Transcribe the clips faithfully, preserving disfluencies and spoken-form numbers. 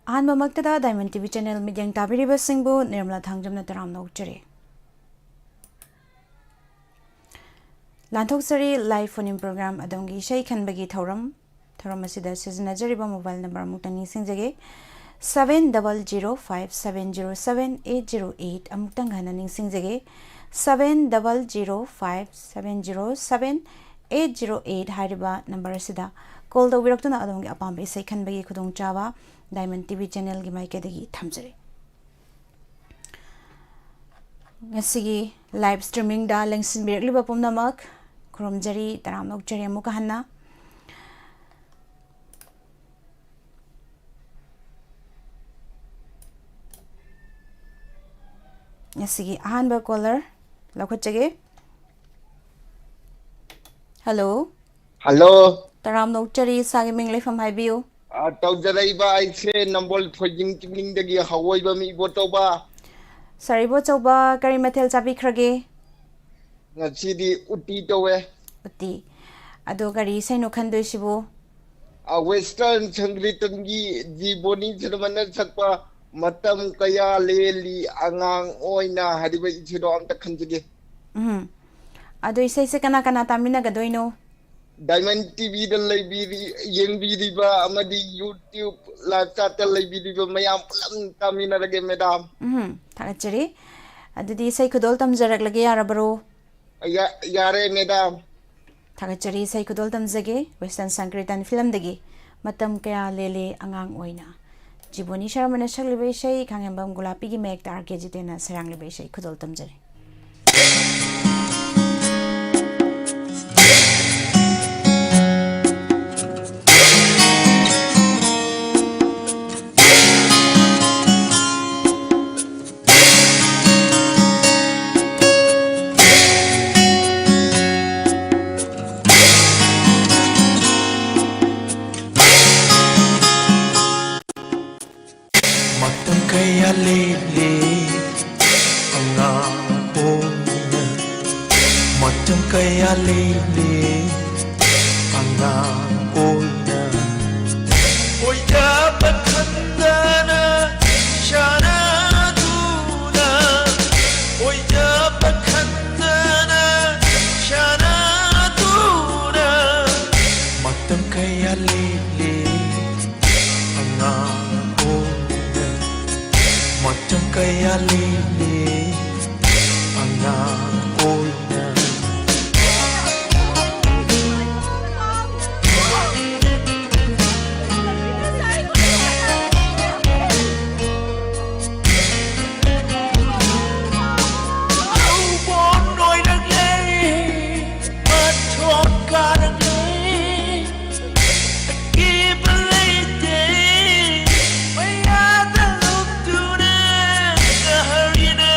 ꯑꯍꯥꯟꯕꯃꯛꯇꯗ Diamond T V channel ꯃꯤꯠꯌꯦꯡ ꯇꯥꯕꯤꯔꯤꯕꯁꯤꯡꯕꯨ ꯅꯤꯔꯃꯂꯥ ꯊꯥꯡꯖꯝꯅ ꯇꯔꯥꯝꯅ ꯑꯣꯛꯆꯔꯤ꯫ ꯂꯥꯟꯊꯣꯛꯆꯔꯤ live phone in program ꯑꯗꯣꯝꯒꯤ ꯏꯁꯩ ꯈꯟꯕꯒꯤ ꯊꯧꯔꯝ꯫ ꯊꯧꯔꯝ ꯑꯁꯤꯗ ꯁꯤꯖꯤꯟꯅꯖꯔꯤꯕ mobile number ꯑꯃꯨꯛꯇꯪ ꯅꯤꯡꯁꯤꯡꯖꯒꯦ, seven double zero five seven zero seven eight zero eight꯫ ꯑꯃꯨꯛꯇꯪ ꯍꯟꯅ ꯅꯤꯡꯁꯤꯡꯖꯒꯦ, seven double zero five seven zero seven eight zero eight ꯍꯥꯏꯔꯤꯕ number ꯑꯁꯤꯗ call ꯇꯧꯕꯤꯔꯛꯇꯨꯅ ꯑꯗꯣꯝꯒꯤ ꯑꯄꯥꯝꯕ ꯏꯁꯩ ꯈꯟꯕꯒꯤ ꯈꯨꯗꯣꯡꯆꯥꯕ Diamond T V channelꯒꯤ ꯃꯥꯏꯀꯩꯗꯒꯤ ꯊꯝꯖꯔꯤ꯫ ꯉꯁꯤꯒꯤ live streamingꯗ ꯂꯦꯡꯁꯤꯟꯕꯤꯔꯛꯂꯤꯕ ꯄꯨꯝꯅꯃꯛ ꯈꯨꯔꯨꯝꯖꯔꯤ, ꯇꯔꯥꯝꯅ ꯑꯣꯛꯆꯔꯤ ꯑꯃꯨꯛꯀ ꯍꯟꯅ꯫ ꯉꯁꯤꯒꯤ ꯑꯍꯥꯟꯕ caller ꯂꯧꯈꯠꯆꯒꯦ꯫ Hello꯫ Hello꯫ ꯇꯔꯥꯝꯅ ꯑꯣꯛꯆꯔꯤ, ꯏꯁꯥꯒꯤ ꯃꯤꯡ ꯂꯩꯐꯝ ꯍꯥꯏꯕꯤꯌꯨ꯫ ꯑ, ꯇꯧꯖꯔꯛꯏꯕ ꯑꯩꯁꯦ ꯅꯝꯕꯣꯜ ꯊꯣꯏꯖꯤꯡ ꯆꯤꯡꯅꯤꯡꯗꯒꯤ ꯍꯧꯑꯣꯏꯕ ꯃꯤ ꯏꯕꯣꯆꯧꯕ꯫ Sir ꯏꯕꯣꯆꯧꯕ, ꯀꯔꯤ ꯃꯊꯦꯜ ꯆꯥꯕꯤꯈ꯭ꯔꯒꯦ? ꯉꯁꯤꯗꯤ ꯎꯇꯤ ꯇꯧꯋꯦ꯫ ꯎꯇꯤ꯫ ꯑꯗꯣ ꯀꯔꯤ ꯏꯁꯩꯅꯣ ꯈꯟꯗꯣꯏꯁꯤꯕꯨ? ꯑ, Western ꯁꯪꯀ꯭ꯔꯤꯇꯟꯒꯤ ꯖꯤ ꯕꯣꯅꯤ ꯁꯔꯃꯅ ꯁꯛꯄ "ꯃꯇꯝ ꯀꯌꯥ ꯂꯦꯜꯂꯤ ꯑꯉꯥꯡ ꯑꯣꯏꯅ" ꯍꯥꯏꯔꯤꯕ ꯏꯁꯩꯗꯣ ꯑꯝꯇ ꯈꯟꯖꯒꯦ꯫ ꯎꯝ꯫ ꯑꯗꯣ ꯏꯁꯩꯁꯦ ꯀꯅꯥ ꯀꯅꯥ ꯇꯥꯃꯤꯟꯅꯒꯗꯣꯏꯅꯣ? Diamond T Vꯗ ꯂꯩꯕꯤꯔꯤ-, ꯌꯦꯡꯕꯤꯔꯤꯕ ꯑꯃꯗꯤ YouTube live chatꯇ ꯂꯩꯕꯤꯔꯤꯕ ꯃꯌꯥꯝ ꯄꯨꯂꯞ ꯇꯥꯃꯤꯟꯅꯔꯒꯦ, madam꯫ ꯎꯝ, ꯊꯥꯒꯠꯆꯔꯤ꯫ ꯑꯗꯨꯗꯤ ꯏꯁꯩ ꯈꯨꯗꯣꯜ ꯇꯝꯖꯔꯛꯂꯒꯦ, ꯌꯥꯔꯕ꯭ꯔꯣ? ꯌꯥ-, ꯌꯥꯔꯦ, madam꯫ ꯊꯥꯒꯠꯆꯔꯤ꯫ ꯏꯁꯩ ꯈꯨꯗꯣꯜ ꯇꯝꯖꯒꯦ, Western ꯁꯪꯀ꯭ꯔꯤꯇꯟ filmꯗꯒꯤ "ꯃꯇꯝ ꯀꯌꯥ ꯂꯦꯜꯂꯦ ꯑꯉꯥꯡ ꯑꯣꯏꯅ", ꯖꯤ ꯕꯣꯅꯤ ꯁꯔꯃꯅ ꯁꯛꯂꯤꯕ ꯏꯁꯩ, ꯈꯥꯉꯦꯝꯕꯝ ꯒꯣꯂꯥꯄꯤꯒꯤ ꯃꯌꯦꯛꯇ ꯑꯥꯔ ꯀꯦ ꯖꯤꯇꯦꯟꯅ ꯁꯩꯔꯥꯡꯂꯤꯕ ꯏꯁꯩ ꯈꯨꯗꯣꯜ ꯇꯝꯖꯔꯤ꯫ ꯃꯇꯝ ꯀꯌꯥ ꯂꯦꯜꯂꯦ ꯑꯉꯥꯡ ꯑꯣꯏꯅ, ꯃꯇꯝ ꯀꯌꯥ ꯂꯦꯜꯂꯦ ꯑꯉꯥꯡ ꯑꯣꯏꯅ, ꯑꯣꯏꯗꯕ ꯈꯪꯗ ꯑꯣꯏꯅ ꯃꯇꯝ ꯀꯌꯥ ꯂꯦꯜꯂꯦ ꯑꯉꯥꯡ ꯑꯣꯏꯅ꯫ ꯅꯧꯕ ꯑꯣꯏꯔꯛꯂꯦ, ꯃꯊꯣꯛ ꯀꯥꯔꯛꯂꯦ꯫ ꯑꯀꯤꯕ ꯂꯩꯇꯦ, ꯃꯌꯥꯗ ꯂꯨꯞꯇꯨꯅ ꯅꯍꯔꯤꯅ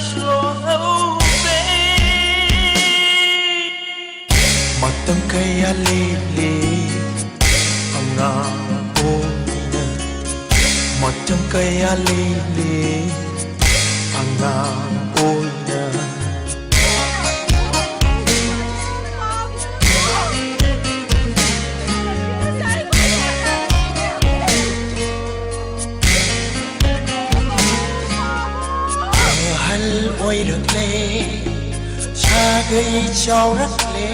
ꯁꯣꯍꯧꯕꯦ꯫ ꯃꯇꯝ ꯀꯌꯥ ꯂꯦꯜꯂꯦ ꯑꯉꯥꯡ ꯑꯣꯏꯅ, ꯃꯇꯝ ꯀꯌꯥ ꯂꯦꯜꯂꯦ ꯑꯉꯥꯡ ꯑꯣꯏꯅ꯫ ꯑꯍꯜ ꯑꯣꯏꯔꯛꯂꯦ, ꯁꯥꯒꯩ ꯆꯥꯎꯔꯛꯂꯦ,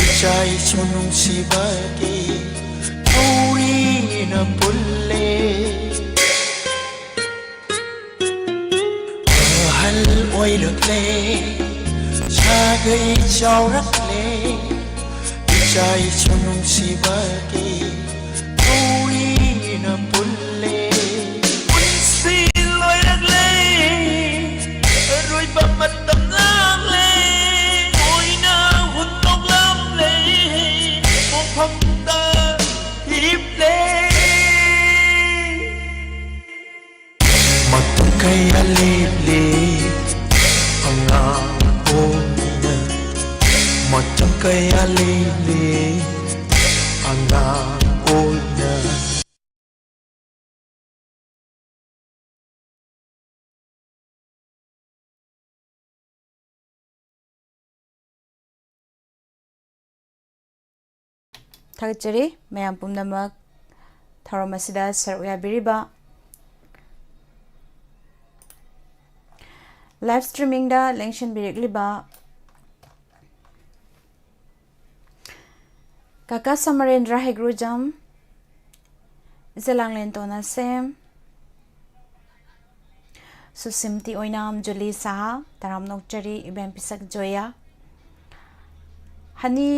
ꯏꯆꯥ ꯏꯁꯨ ꯅꯨꯡꯁꯤꯕꯒꯤ ꯊꯧꯔꯤꯅ ꯄꯨꯜꯂꯦ꯫ ꯑꯍꯜ ꯑꯣꯏꯔꯛꯂꯦ, ꯁꯥꯒꯩ ꯆꯥꯎꯔꯛꯂꯦ, ꯏꯆꯥ ꯏꯁꯨ ꯅꯨꯡꯁꯤꯕꯒꯤ ꯊꯧꯔꯤꯅ ꯄꯨꯜꯂꯦ꯫ ꯄꯨꯟꯁꯤ ꯂꯣꯏꯔꯛꯂꯦ, ꯑꯔꯣꯏꯕ ꯃꯇꯝ ꯂꯥꯛꯂꯦ, ꯂꯣꯏꯅ ꯍꯨꯟꯗꯣꯛꯂꯝꯂꯦ, ꯃꯐꯝꯗ ꯍꯤꯞꯂꯦ꯫ ꯃꯇꯝ ꯀꯌꯥ ꯂꯦꯜꯂꯦ ꯑꯉꯥꯡ ꯑꯣꯏꯅ, ꯃꯇꯝ ꯀꯌꯥ ꯂꯦꯜꯂꯦ ꯑꯉꯥꯡ ꯑꯣꯏꯅ꯫ ꯊꯥꯒꯠꯆꯔꯤ ꯃꯌꯥꯝ ꯄꯨꯝꯅꯃꯛ ꯊꯧꯔꯝ ꯑꯁꯤꯗ ꯁꯔꯨꯛ ꯌꯥꯕꯤꯔꯤꯕ, live streamingꯗ ꯂꯦꯡꯁꯤꯟꯕꯤꯔꯛꯂꯤꯕ ꯀꯀꯥ ꯁꯃꯔꯦꯟꯗ꯭ꯔ ꯍꯩꯒ꯭ꯔꯨꯖꯝ, ꯏꯆꯦ ꯂꯥꯡꯂꯦꯟ ꯇꯣꯅꯥꯁꯦꯝ, ꯁꯨꯁꯤꯝꯇꯤ ꯑꯣꯏꯅꯥꯝ, ꯖꯨꯂꯤ ꯁꯍꯥ, ꯇꯔꯥꯝꯅ ꯑꯣꯛꯆꯔꯤ꯫ ꯏꯕꯦꯝ ꯄꯤꯁꯛ ꯖꯣꯌꯥ, ꯍꯅꯤ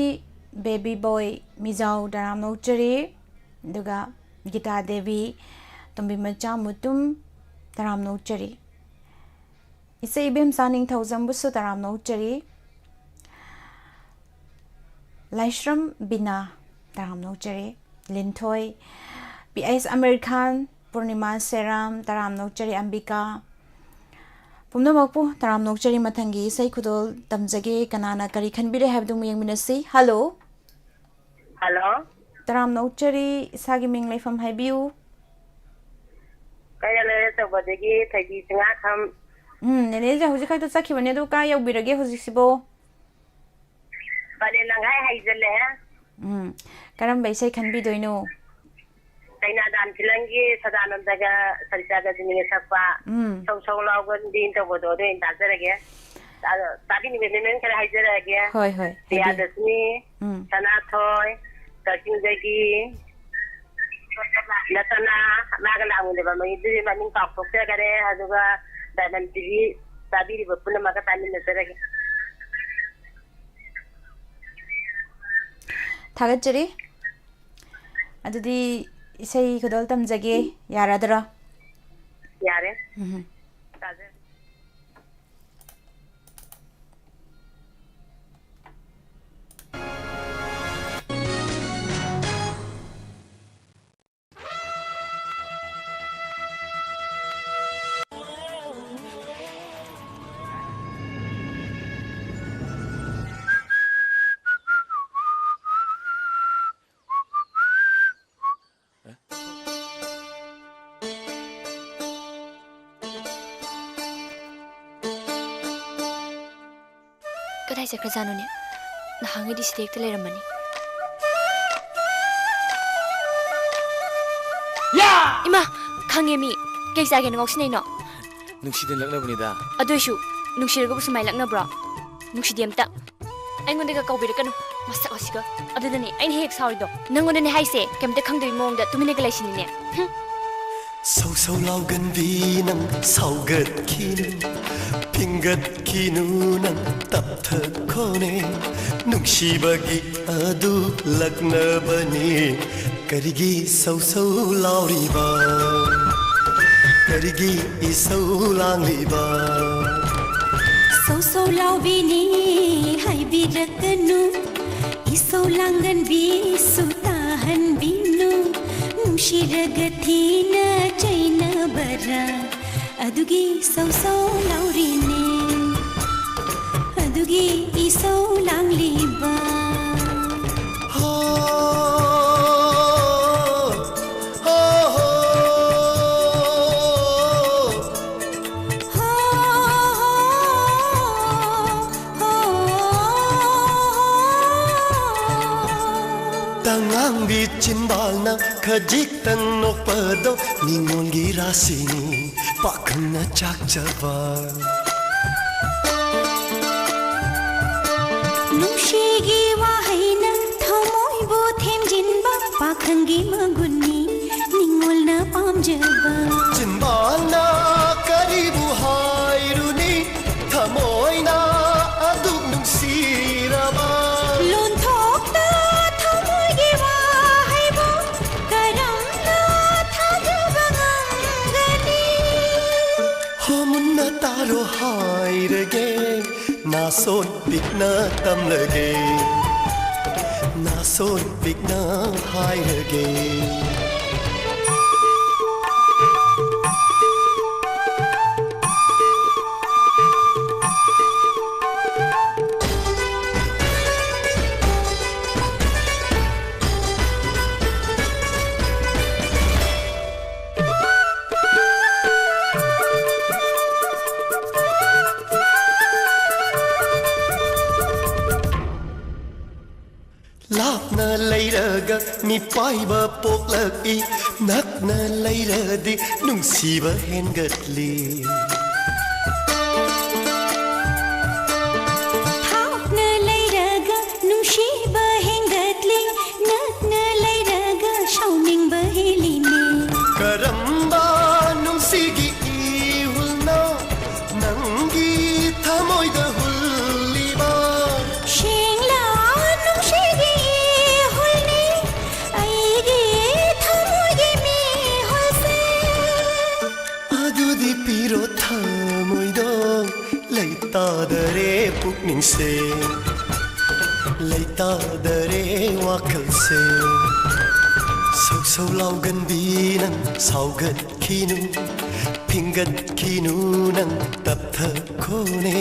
ꯕꯦꯕꯤ ꯕꯣꯏ ꯃꯤꯖꯥꯎ, ꯇꯔꯥꯝꯅ ꯑꯣꯛꯆꯔꯤ꯫ ꯑꯗꯨꯒ ꯒꯤꯇꯥ ꯗꯦꯕꯤ, ꯇꯣꯝꯕꯤ ꯃꯆꯥ ꯃꯨꯇꯨꯝ, ꯇꯔꯥꯝꯅ ꯑꯣꯛꯆꯔꯤ꯫ ꯏꯆꯦ ꯏꯕꯦꯝꯆꯥ ꯅꯤꯡꯊꯧꯖꯝꯕꯨꯁꯨ ꯇꯔꯥꯝꯅ ꯑꯣꯛꯆꯔꯤ꯫ ꯂꯥꯏꯁ꯭ꯔꯝ ꯕꯤꯅꯥ, ꯇꯔꯥꯝꯅ ꯑꯣꯛꯆꯔꯤ꯫ ꯂꯤꯟꯊꯣꯏ, ꯄꯤ ꯑꯩꯁ ꯑꯃꯤꯔ ꯈꯥꯟ, ꯄꯨꯔꯅꯤꯃꯥ ꯁꯦꯔꯥꯝ, ꯇꯔꯥꯝꯅ ꯑꯣꯛꯆꯔꯤ꯫ ꯑꯝꯕꯤꯀꯥ, ꯄꯨꯝꯅꯃꯛꯄꯨ ꯇꯔꯥꯝꯅ ꯑꯣꯛꯆꯔꯤ꯫ ꯃꯊꯪꯒꯤ ꯏꯁꯩ ꯈꯨꯗꯣꯜ ꯇꯝꯖꯒꯦ꯫ ꯀꯅꯥꯅ ꯀꯔꯤ ꯈꯟꯕꯤꯔꯦ ꯍꯥꯏꯕꯗꯨ ꯑꯃꯨꯛ ꯌꯦꯡꯃꯤꯟꯅꯁꯤ꯫ ꯍꯜꯂꯣ꯫ ꯍꯜꯂꯣ꯫ ꯇꯔꯥꯝꯅ ꯑꯣꯛꯆꯔꯤ꯫ ꯏꯁꯥꯒꯤ ꯃꯤꯡ, ꯂꯩꯐꯝ ꯍꯥꯏꯕꯤꯌꯨ꯫ ꯀꯩꯔꯥꯛ ꯂꯩꯔꯛ ꯑꯆꯧꯕꯗꯒꯤ ꯊꯣꯏꯕꯤ ꯆꯤꯡꯉꯥꯈꯝ꯫ ꯎꯝ, ꯅꯦꯅꯦꯁꯦ ꯍꯧꯖꯤꯛ ꯈꯛꯇ ꯆꯠꯈꯤꯕꯅꯦ, ꯑꯗꯨ ꯀꯥꯏ ꯌꯧꯕꯤꯔꯒꯦ ꯍꯧꯖꯤꯛꯁꯤꯕꯣ? ꯄꯂꯦꯟ ꯂꯪꯍꯥꯏ ꯍꯥꯏꯖꯜꯂꯦ꯫ ꯎꯝ, ꯀꯔꯝꯕ ꯏꯁꯩ ꯈꯟꯕꯤꯗꯣꯏꯅꯣ? ꯀꯩꯅꯥꯗꯥꯟ ꯐꯤꯂꯝꯒꯤ ꯁꯗꯥꯅꯟꯗꯒ ꯁꯔꯤꯇꯥ ꯒꯖꯅꯤꯒ ꯁꯛꯄ ꯎꯝ꯫ "ꯁꯧ ꯁꯧ ꯂꯥꯎꯒꯟꯕꯤ" ꯇꯧꯕꯗꯣ, ꯑꯗꯨ ꯑꯣꯏꯅ ꯇꯥꯖꯔꯒꯦ꯫ ꯑ, ꯇꯥꯕꯤꯅꯤꯡꯕ ꯃꯦꯃꯦꯟ ꯈꯔ ꯍꯥꯏꯖꯔꯛꯑꯒꯦ꯫ ꯍꯣꯏ, ꯍꯣꯏ, ꯍꯥꯏꯕꯤꯌꯨ꯫ ꯄ꯭ꯔꯤꯌꯥꯗꯁꯤꯅꯤ, ꯎꯝ꯫ ꯁꯅꯥꯊꯣꯏ, ꯀꯛꯆꯤꯡꯗꯒꯤ ꯅꯠꯇꯅ ꯃꯥꯒ ꯂꯥꯛꯃꯤꯟꯅꯕ ꯃꯤꯗꯨꯗꯤ ꯃꯃꯤꯡ ꯀꯥꯎꯊꯣꯛꯆꯈꯔꯦ꯫ ꯑꯗꯨꯒ ꯗꯥꯏꯃꯟ ꯇꯤꯚꯤ ꯇꯥꯕꯤꯔꯤꯕ ꯄꯨꯝꯅꯃꯛꯀ ꯇꯥꯃꯤꯟꯅꯖꯔꯒꯦ꯫ ꯊꯥꯒꯠꯆꯔꯤ꯫ ꯑꯗꯨꯗꯤ ꯏꯁꯩ ꯈꯨꯗꯣꯜ ꯇꯝꯖꯒꯦ, ꯌꯥꯔꯗ꯭ꯔꯥ? ꯌꯥꯔꯦ꯫ ꯎꯝ꯫ ꯇꯥꯖꯔꯦ꯫ ꯀꯗꯥꯏ ꯆꯠꯈ꯭ꯔꯖꯥꯠꯅꯣꯅꯦ? ꯅꯍꯥꯟꯉꯩꯗꯤ ꯁꯤꯗ ꯍꯦꯛꯇ ꯂꯩꯔꯝꯕꯅꯤ꯫ ꯌꯥ! ꯏꯃꯥ! ꯈꯪꯉꯦ ꯃꯤ꯫ ꯀꯩ ꯆꯥꯒꯦꯅ ꯉꯥꯎꯁꯤꯟꯅꯩꯅꯣ? ꯅꯨꯡꯁꯤꯗꯅ ꯂꯛꯅꯕꯅꯤꯗ꯫ ꯑꯗꯨꯏꯁꯨ ꯅꯨꯡꯁꯤꯔꯒꯕꯨ ꯁꯨꯃꯥꯏꯅ ꯂꯛꯅꯕ꯭ꯔꯣ? ꯅꯨꯡꯁꯤꯗꯦ ꯑꯝꯇ꯫ ꯑꯩꯉꯣꯟꯗꯒ ꯀꯧꯕꯤꯔꯛꯀꯅꯨ꯫ ꯃꯁꯛ ꯑꯁꯤꯒ꯫ ꯑꯗꯨꯗꯅꯦ ꯑꯩꯅ ꯍꯦꯛ ꯁꯥꯎꯔꯤꯗꯣ꯫ ꯅꯪꯉꯣꯟꯗꯅꯦ ꯍꯥꯏꯁꯦ, ꯀꯩꯝꯇ ꯈꯪꯗꯕꯒꯤ ꯃꯑꯣꯡꯗ ꯇꯨꯃꯤꯟꯅꯒ ꯂꯩꯁꯤꯅꯤꯅꯦ꯫ ꯍꯨꯝ꯫ ꯁꯧ ꯁꯧ ꯂꯥꯎꯒꯟꯕꯤ ꯅꯪ ꯁꯥꯎꯒꯠꯈꯤꯅꯨ, ꯐꯤꯡꯒꯠꯈꯤꯅꯨ ꯅꯪ ꯇꯞꯊꯈꯣꯅꯦ, ꯅꯨꯡꯁꯤꯕꯒꯤ ꯑꯗꯨ ꯂꯛꯅꯕꯅꯤ꯫ ꯀꯔꯤꯒꯤ ꯁꯧ ꯁꯧ ꯂꯥꯎꯔꯤꯕ? ꯀꯔꯤꯒꯤ ꯏꯁꯧ ꯂꯥꯡꯂꯤꯕ? ꯁꯧ ꯁꯧ ꯂꯥꯎꯕꯤꯅꯤ ꯍꯥꯏꯕꯤꯔꯛꯀꯅꯨ, ꯏꯁꯧ ꯂꯥꯡꯒꯟꯕꯤꯁꯨ ꯇꯥꯍꯟꯕꯤꯅꯨ꯫ ꯅꯨꯡꯁꯤꯔꯒ ꯊꯤꯅ ꯆꯩꯅꯕꯔꯥ? ꯑꯗꯨꯒꯤ ꯁꯧ ꯁꯧ ꯂꯥꯎꯔꯤꯅꯦ, ꯑꯗꯨꯒꯤ ꯏꯁꯧ ꯂꯥꯡꯂꯤꯕ꯫ ꯍꯣ, ꯍꯣ, ꯍꯣ꯫ ꯍꯣ, ꯍꯣ, ꯍꯣ, ꯍꯣ꯫ ꯇꯉꯥꯡꯕꯤ ꯆꯤꯟꯕꯥꯜꯅ ꯈꯖꯤꯛꯇꯪ ꯅꯣꯛꯄꯗꯣ ꯅꯤꯉꯣꯜꯒꯤ ꯔꯥꯁꯤꯅꯤ, ꯄꯥꯈꯪꯅ ꯆꯥꯛꯆꯕ꯫ ꯅꯨꯡꯁꯤꯒꯤ ꯋꯥꯍꯩꯅ ꯊꯃꯣꯏꯕꯨ ꯊꯦꯝꯖꯤꯟꯕ ꯄꯥꯈꯪꯒꯤ ꯃꯒꯨꯟꯅꯤ, ꯅꯤꯉꯣꯜꯅ ꯄꯥꯝꯖꯕ꯫ ꯆꯤꯟꯕꯥꯜꯅ ꯀꯔꯤꯕꯨ ꯍꯥꯏꯔꯨꯅꯤ, ꯊꯃꯣꯏꯅ ꯑꯗꯨꯛ ꯅꯨꯡꯁꯤꯔꯕ꯫ ꯂꯣꯟꯊꯣꯛꯇ ꯊꯃꯣꯏꯒꯤ ꯋꯥꯍꯩꯕꯨ ꯀꯔꯝꯅ ꯊꯥꯖꯕ ꯉꯝꯒꯅꯤ? ꯍꯣ ꯃꯨꯟꯅ ꯇꯥꯔꯣ ꯍꯥꯏꯔꯒꯦ, ꯅꯥꯁꯣꯟ ꯄꯤꯛꯅ ꯇꯝꯂꯒꯦ, ꯅꯥꯁꯣꯟ ꯄꯤꯛꯅ ꯍꯥꯏꯔꯒꯦ꯫ ꯂꯥꯞꯅ ꯂꯩꯔꯒ ꯃꯤꯄꯥꯏꯕ ꯄꯣꯛꯂꯛꯏ, ꯅꯛꯅ ꯂꯩꯔꯗꯤ ꯅꯨꯡꯁꯤꯕ ꯍꯦꯟꯒꯠꯂꯤ꯫ ꯊꯥꯞꯅ ꯂꯩꯔꯒ ꯅꯨꯡꯁꯤ ꯀꯔꯝꯕ ꯅꯨꯡꯁꯤꯒꯤ ꯏꯍꯨꯜꯅꯣ ꯅꯪꯒꯤ ꯊꯃꯣꯏꯗ ꯍꯨꯜꯂꯤꯕ? ꯁꯦꯡꯂꯥ ꯅꯨꯡꯁꯤꯒꯤ ꯏꯍꯨꯜꯅꯤ ꯑꯩꯒꯤ ꯊꯃꯣꯏꯒꯤ ꯃꯤꯍꯨꯜꯁꯦ꯫ ꯑꯗꯨꯗꯤ ꯄꯤꯔꯣ ꯊꯃꯣꯏꯗꯣ, ꯂꯩꯇꯥꯗꯔꯦ ꯄꯨꯛꯅꯤꯡꯁꯦ, ꯂꯩꯇꯥꯗꯔꯦ ꯋꯥꯈꯜꯁꯦ꯫ ꯁꯧ ꯁꯧ ꯂꯥꯎꯒꯟꯕꯤ ꯅꯪ ꯁꯥꯎꯒꯠꯈꯤꯅꯨ, ꯐꯤꯡꯒꯠꯈꯤꯅꯨ ꯅꯪ ꯇꯞꯊꯈꯣꯅꯦ꯫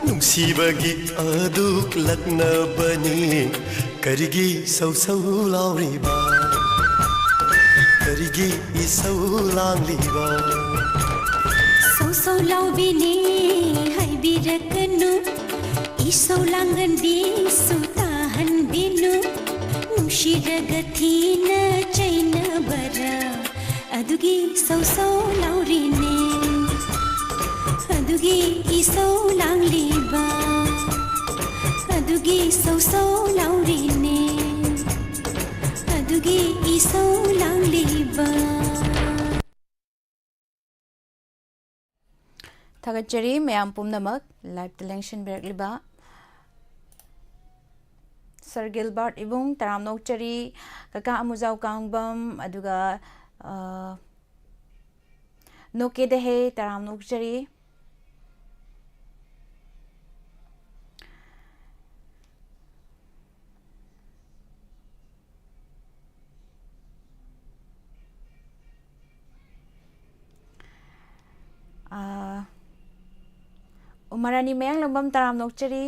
ꯅꯨꯡꯁꯤꯕꯒꯤ ꯑꯗꯨꯛ ꯂꯛꯅꯕꯅꯤ ꯀꯔꯤꯒꯤ ꯁꯧ ꯁꯧ ꯂꯥꯎꯔꯤꯕ? ꯀꯔꯤꯒꯤ ꯏꯁꯧ ꯂꯥꯡꯂꯤꯕ? ꯁꯧ ꯁꯧ ꯂꯥꯎꯕꯤꯅꯤ ꯍꯥꯏꯕꯤꯔꯛꯀꯅꯨ, ꯏꯁꯧ ꯂꯥꯡꯒꯟꯕꯤꯁꯨ ꯇꯥꯍꯟꯕꯤꯅꯨ, ꯅꯨꯡꯁꯤꯔꯒ ꯊꯤꯅ ꯆꯩꯅꯕꯔ? ꯑꯗꯨꯒꯤ ꯁꯧ ꯁꯧ ꯂꯥꯎꯔꯤꯅꯦ, ꯑꯗꯨꯒꯤ ꯏꯁꯧ ꯂꯥꯡꯂꯤꯕ, ꯑꯗꯨꯒꯤ ꯁꯧ ꯁꯧ ꯂꯥꯎꯔꯤꯅꯦ, ꯑꯗꯨꯒꯤ ꯏꯁꯧ ꯂꯥꯡꯂꯤꯕ꯫ ꯊꯥꯒꯠꯆꯔꯤ ꯃꯌꯥꯝ ꯄꯨꯝꯅꯃꯛ ꯂꯥꯏꯞꯇ ꯂꯦꯡꯁꯤꯟꯕꯤꯔꯛꯂꯤꯕ ꯁꯔ ꯒꯤꯜꯕꯥꯔꯠ ꯏꯕꯨꯡ, ꯇꯔꯥꯝꯅ ꯑꯣꯛꯆꯔꯤ꯫ ꯀꯀꯥ ꯑꯃꯨꯖꯥꯎ ꯀꯥꯡꯕꯝ, ꯑꯗꯨꯒ, ꯑ, ꯅꯣꯀꯦꯗꯍꯦ, ꯇꯔꯥꯝꯅ ꯑꯣꯛꯆꯔꯤ꯫ ꯑꯥ, ꯎꯃꯔꯥꯅꯤ ꯃꯌꯥꯡꯂꯝꯕꯝ, ꯇꯔꯥꯝꯅ ꯑꯣꯛꯆꯔꯤ꯫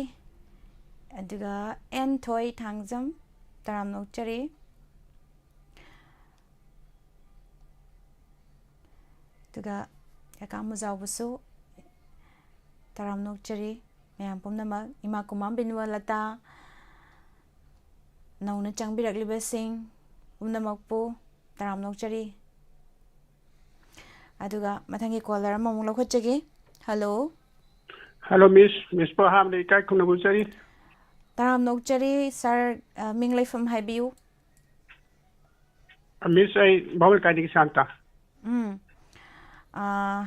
ꯑꯗꯨꯒ ꯑꯦꯟ ꯊꯣꯏ ꯊꯥꯡꯖꯝ, ꯇꯔꯥꯝꯅ ꯑꯣꯛꯆꯔꯤ꯫ ꯑꯗꯨꯒ ꯀꯀꯥ ꯃꯨꯖꯥꯎꯕꯁꯨ ꯇꯔꯥꯝꯅ ꯑꯣꯛꯆꯔꯤ꯫ ꯃꯌꯥꯝ ꯄꯨꯝꯅꯃꯛ, ꯏꯃꯥ ꯀꯨꯃꯥꯝ ꯕꯤꯅꯨꯋꯂꯇꯥ, ꯅꯧꯅ ꯆꯪꯕꯤꯔꯛꯂꯤꯕꯁꯤꯡ ꯄꯨꯝꯅꯃꯛꯄꯨ ꯇꯔꯥꯝꯅ ꯑꯣꯛꯆꯔꯤ꯫ ꯑꯗꯨꯒ ꯃꯊꯪꯒꯤ ꯀꯣꯂꯔ ꯑꯃꯃꯨꯛ ꯂꯧꯈꯠꯆꯒꯦ꯫ ꯍꯜꯂꯣ꯫ ꯍꯜꯂꯣ, ꯃꯤꯁ꯫ ꯃꯤꯁꯄꯨ ꯑꯍꯥꯟꯕꯗ ꯏꯀꯥꯏ ꯈꯨꯝꯅꯕ ꯎꯠꯆꯔꯤ꯫ ꯇꯔꯥꯝꯅ ꯑꯣꯛꯆꯔꯤ, ꯁꯥꯔ, ꯑ, ꯃꯤꯡ ꯂꯩꯐꯝ ꯍꯥꯏꯕꯤꯌꯨ꯫ ꯑ, ꯃꯤꯁ, ꯑꯩ ꯚꯥꯎ ꯂꯩꯀꯥꯏꯗꯒꯤ ꯁꯥꯟꯇ꯫ ꯎꯝ꯫ ꯑꯥ,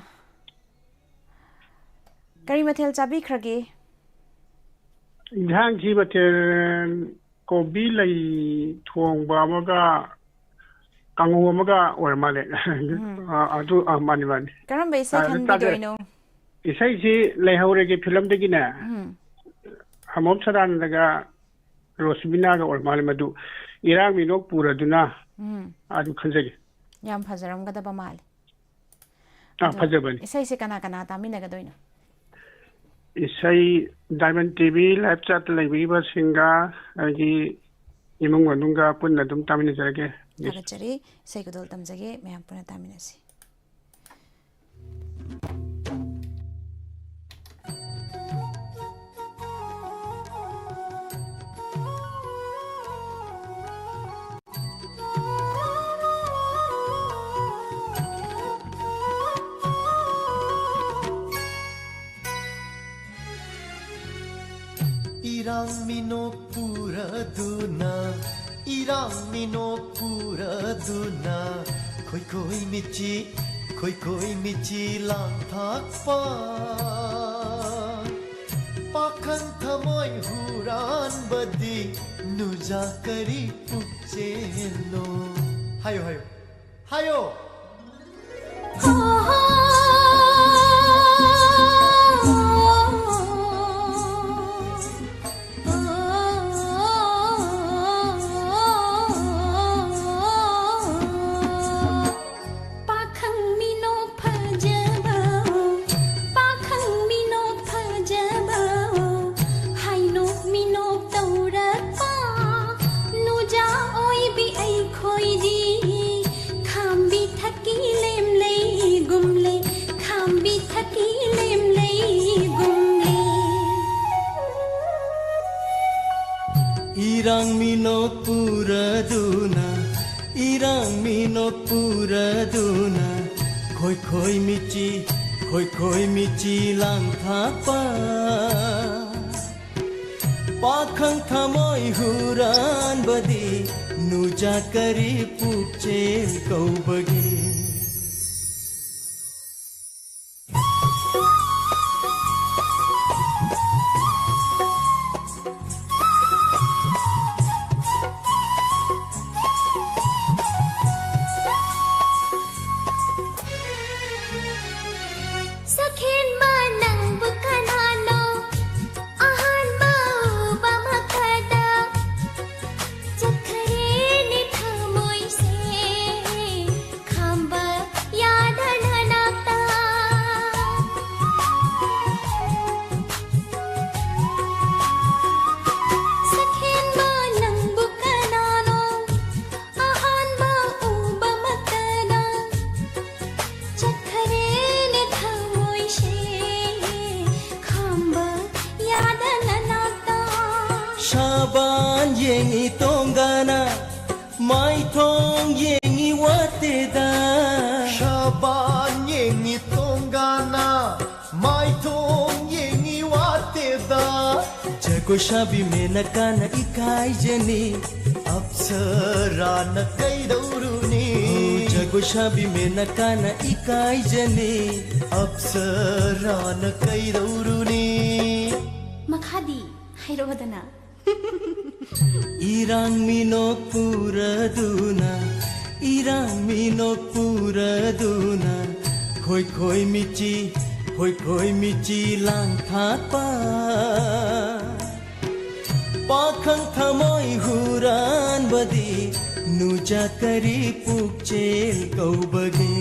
ꯀꯔꯤ ꯃꯊꯦꯜ ꯆꯥꯕꯤꯈ꯭ꯔꯒꯦ? ꯏꯟꯁꯥꯡꯁꯤ ꯃꯊꯦꯜ ꯀꯣꯕꯤ ꯂꯩ ꯊꯣꯡꯕ ꯑꯃꯒ ꯀꯥꯡꯍꯧ ꯑꯃꯒ ꯑꯣꯏꯔ ꯃꯥꯜꯂꯦ꯫ ꯑꯥ, ꯑꯗꯨ, ꯑꯥ, ꯃꯥꯅꯤ, ꯃꯥꯅꯤ꯫ ꯀꯔꯝꯕ ꯏꯁꯩ ꯑꯥ, ꯑꯗꯨ ꯇꯥꯖꯔꯦ꯫ ꯈꯟꯕꯤꯗꯣꯏꯅꯣ? ꯏꯁꯩꯁꯤ ꯂꯩꯍꯧꯔꯒꯦ ꯐꯤꯂꯝꯗꯒꯤꯅꯦ꯫ ꯎꯝ꯫ ꯍꯃꯣꯝ ꯁꯗꯥꯅꯟꯗꯒ ꯔꯣꯁꯃꯤꯅꯥꯒ ꯑꯣꯏꯔ ꯃꯥꯜꯂꯦ ꯃꯗꯨ, ꯏꯔꯥꯡ ꯃꯤꯅꯣꯛ ꯄꯨꯔꯗꯨꯅ꯫ ꯎꯝ꯫ ꯑꯗꯨ ꯈꯟꯖꯒꯦ꯫ ꯌꯥꯝ ꯐꯖꯔꯝꯒꯗꯕ ꯃꯥꯜꯂꯦ꯫ ꯑꯥ, ꯑꯗꯣ ꯐꯖꯕꯅꯤ꯫ ꯏꯁꯩꯁꯦ ꯀꯅꯥ ꯀꯅꯥ ꯇꯥꯃꯤꯟꯅꯒꯗꯣꯏꯅꯣ? ꯏꯁꯩ Diamond TV live chat ꯇ ꯂꯩꯕꯤꯔꯤꯕꯁꯤꯡꯒ ꯑꯩꯒꯤ ꯏꯃꯨꯡ ꯃꯅꯨꯡꯒ ꯄꯨꯟꯅ ꯑꯗꯨꯝ ꯇꯥꯃꯤꯟꯅꯖꯔꯒꯦ꯫ ꯊꯥꯒꯠꯆꯔꯤ꯫ ꯏꯁꯩ ꯈꯨꯗꯣꯜ ꯇꯝꯖꯒꯦ꯫ ꯃꯌꯥꯝ ꯄꯨꯟꯅ ꯇꯥꯃꯤꯟꯅꯁꯤ꯫ ꯏꯔꯥꯡ ꯃꯤꯅꯣꯛ ꯄꯨꯔꯗꯨꯅ, ꯏꯔꯥꯡ ꯃꯤꯅꯣꯛ ꯄꯨꯔꯗꯨꯅ, ꯈꯣꯏꯈꯣꯏ ꯃꯤꯆꯤ, ꯈꯣꯏꯈꯣꯏ ꯃꯤꯆꯤ ꯂꯥꯡꯊꯥꯛꯄ꯫ ꯄꯥꯈꯪ ꯊꯃꯣꯏ ꯍꯨꯔꯥꯟꯕꯗꯤ ꯅꯨꯖꯥ ꯀꯔꯤ ꯄꯨꯛꯆꯦꯜꯂꯣ? ꯍꯥꯏꯌꯣ, ꯍꯥꯏꯌꯣ꯫ ꯍꯥꯏꯌꯣ꯫ ꯄꯥꯈꯪ ꯃꯤꯅꯣꯛ ꯐꯖꯕ, ꯄꯥꯈꯪ ꯃꯤꯅꯣꯛ ꯐꯖꯕ, ꯍꯥꯏꯅꯣꯛ ꯃꯤꯅꯣꯛ ꯇꯧꯔꯛꯄ, ꯅꯨꯖꯥ ꯑꯣꯏꯕꯤ ꯑꯩꯈꯣꯏꯗꯤ, ꯈꯥꯝꯕꯤ ꯊꯛꯀꯤ ꯂꯦꯝ ꯂꯩꯒꯨꯝꯂꯦ, ꯈꯥꯝꯕꯤ ꯊꯛꯀꯤ ꯂꯦꯝ ꯂꯩꯒꯨꯝꯂꯦ꯫ ꯏꯔꯥꯡ ꯃꯤꯅꯣꯛ ꯄꯨꯔꯗꯨꯅ, ꯏꯔꯥꯡ ꯃꯤꯅꯣꯛ ꯄꯨꯔꯗꯨꯅ, ꯈꯣꯏꯈꯣꯏ ꯃꯤꯆꯤ, ꯈꯣꯏꯈꯣꯏ ꯃꯤꯆꯤ ꯂꯥꯡꯊꯥꯛꯄ꯫ ꯄꯥꯈꯪ ꯊꯃꯣꯏ ꯍꯨꯔꯥꯟꯕꯗꯤ ꯅꯨꯖꯥ ꯀꯔꯤ ꯄꯨꯛꯆꯦꯜ ꯀꯧꯕꯒꯦ? ꯌꯦꯡꯉꯤ ꯇꯣꯡꯒꯥꯅ ꯃꯥꯏꯊꯣꯡ ꯌꯦꯡꯉꯤ ꯋꯥꯇꯦꯗ꯫ ꯁꯕꯥꯟ ꯌꯦꯡꯉꯤ ꯇꯣꯡꯒꯥꯅ ꯃꯥꯏꯊꯣꯡ ꯌꯦꯡꯉꯤ ꯋꯥꯇꯦꯗ꯫ ꯖꯒꯣꯏ ꯁꯥꯕꯤ ꯃꯦꯅꯀꯥꯅ ꯏꯀꯥꯏꯖꯅꯤ, ꯑꯞꯁꯔꯥꯅ ꯀꯩꯗꯧꯔꯨꯅꯤ? ꯑꯣ, ꯖꯒꯣꯏ ꯁꯥꯕꯤ ꯃꯦꯅꯀꯥꯅ ꯏꯀꯥꯏꯖꯅꯤ, ꯑꯞꯁꯔꯥꯅ ꯀꯩꯗꯧꯔꯨꯅꯤ? ꯃꯈꯥꯗꯤ ꯍꯥꯏꯔꯛꯑꯣꯗꯅ꯫ ꯏꯔꯥꯡ ꯃꯤꯅꯣꯛ ꯄꯨꯔꯗꯨꯅ, ꯏꯔꯥꯡ ꯃꯤꯅꯣꯛ ꯄꯨꯔꯗꯨꯅ, ꯈꯣꯏ ꯈꯣꯏ ꯃꯤꯆꯤ, ꯈꯣꯏ ꯈꯣꯏ ꯃꯤꯆꯤ ꯂꯥꯡ ꯊꯥꯛꯄ꯫ ꯄꯥꯈꯪ ꯊꯃꯣꯏ ꯍꯨꯔꯥꯟꯕꯗꯤ ꯅꯨꯖꯥ ꯀꯔꯤ ꯄꯨꯛꯆꯦꯜ ꯀꯧꯕꯒꯦ?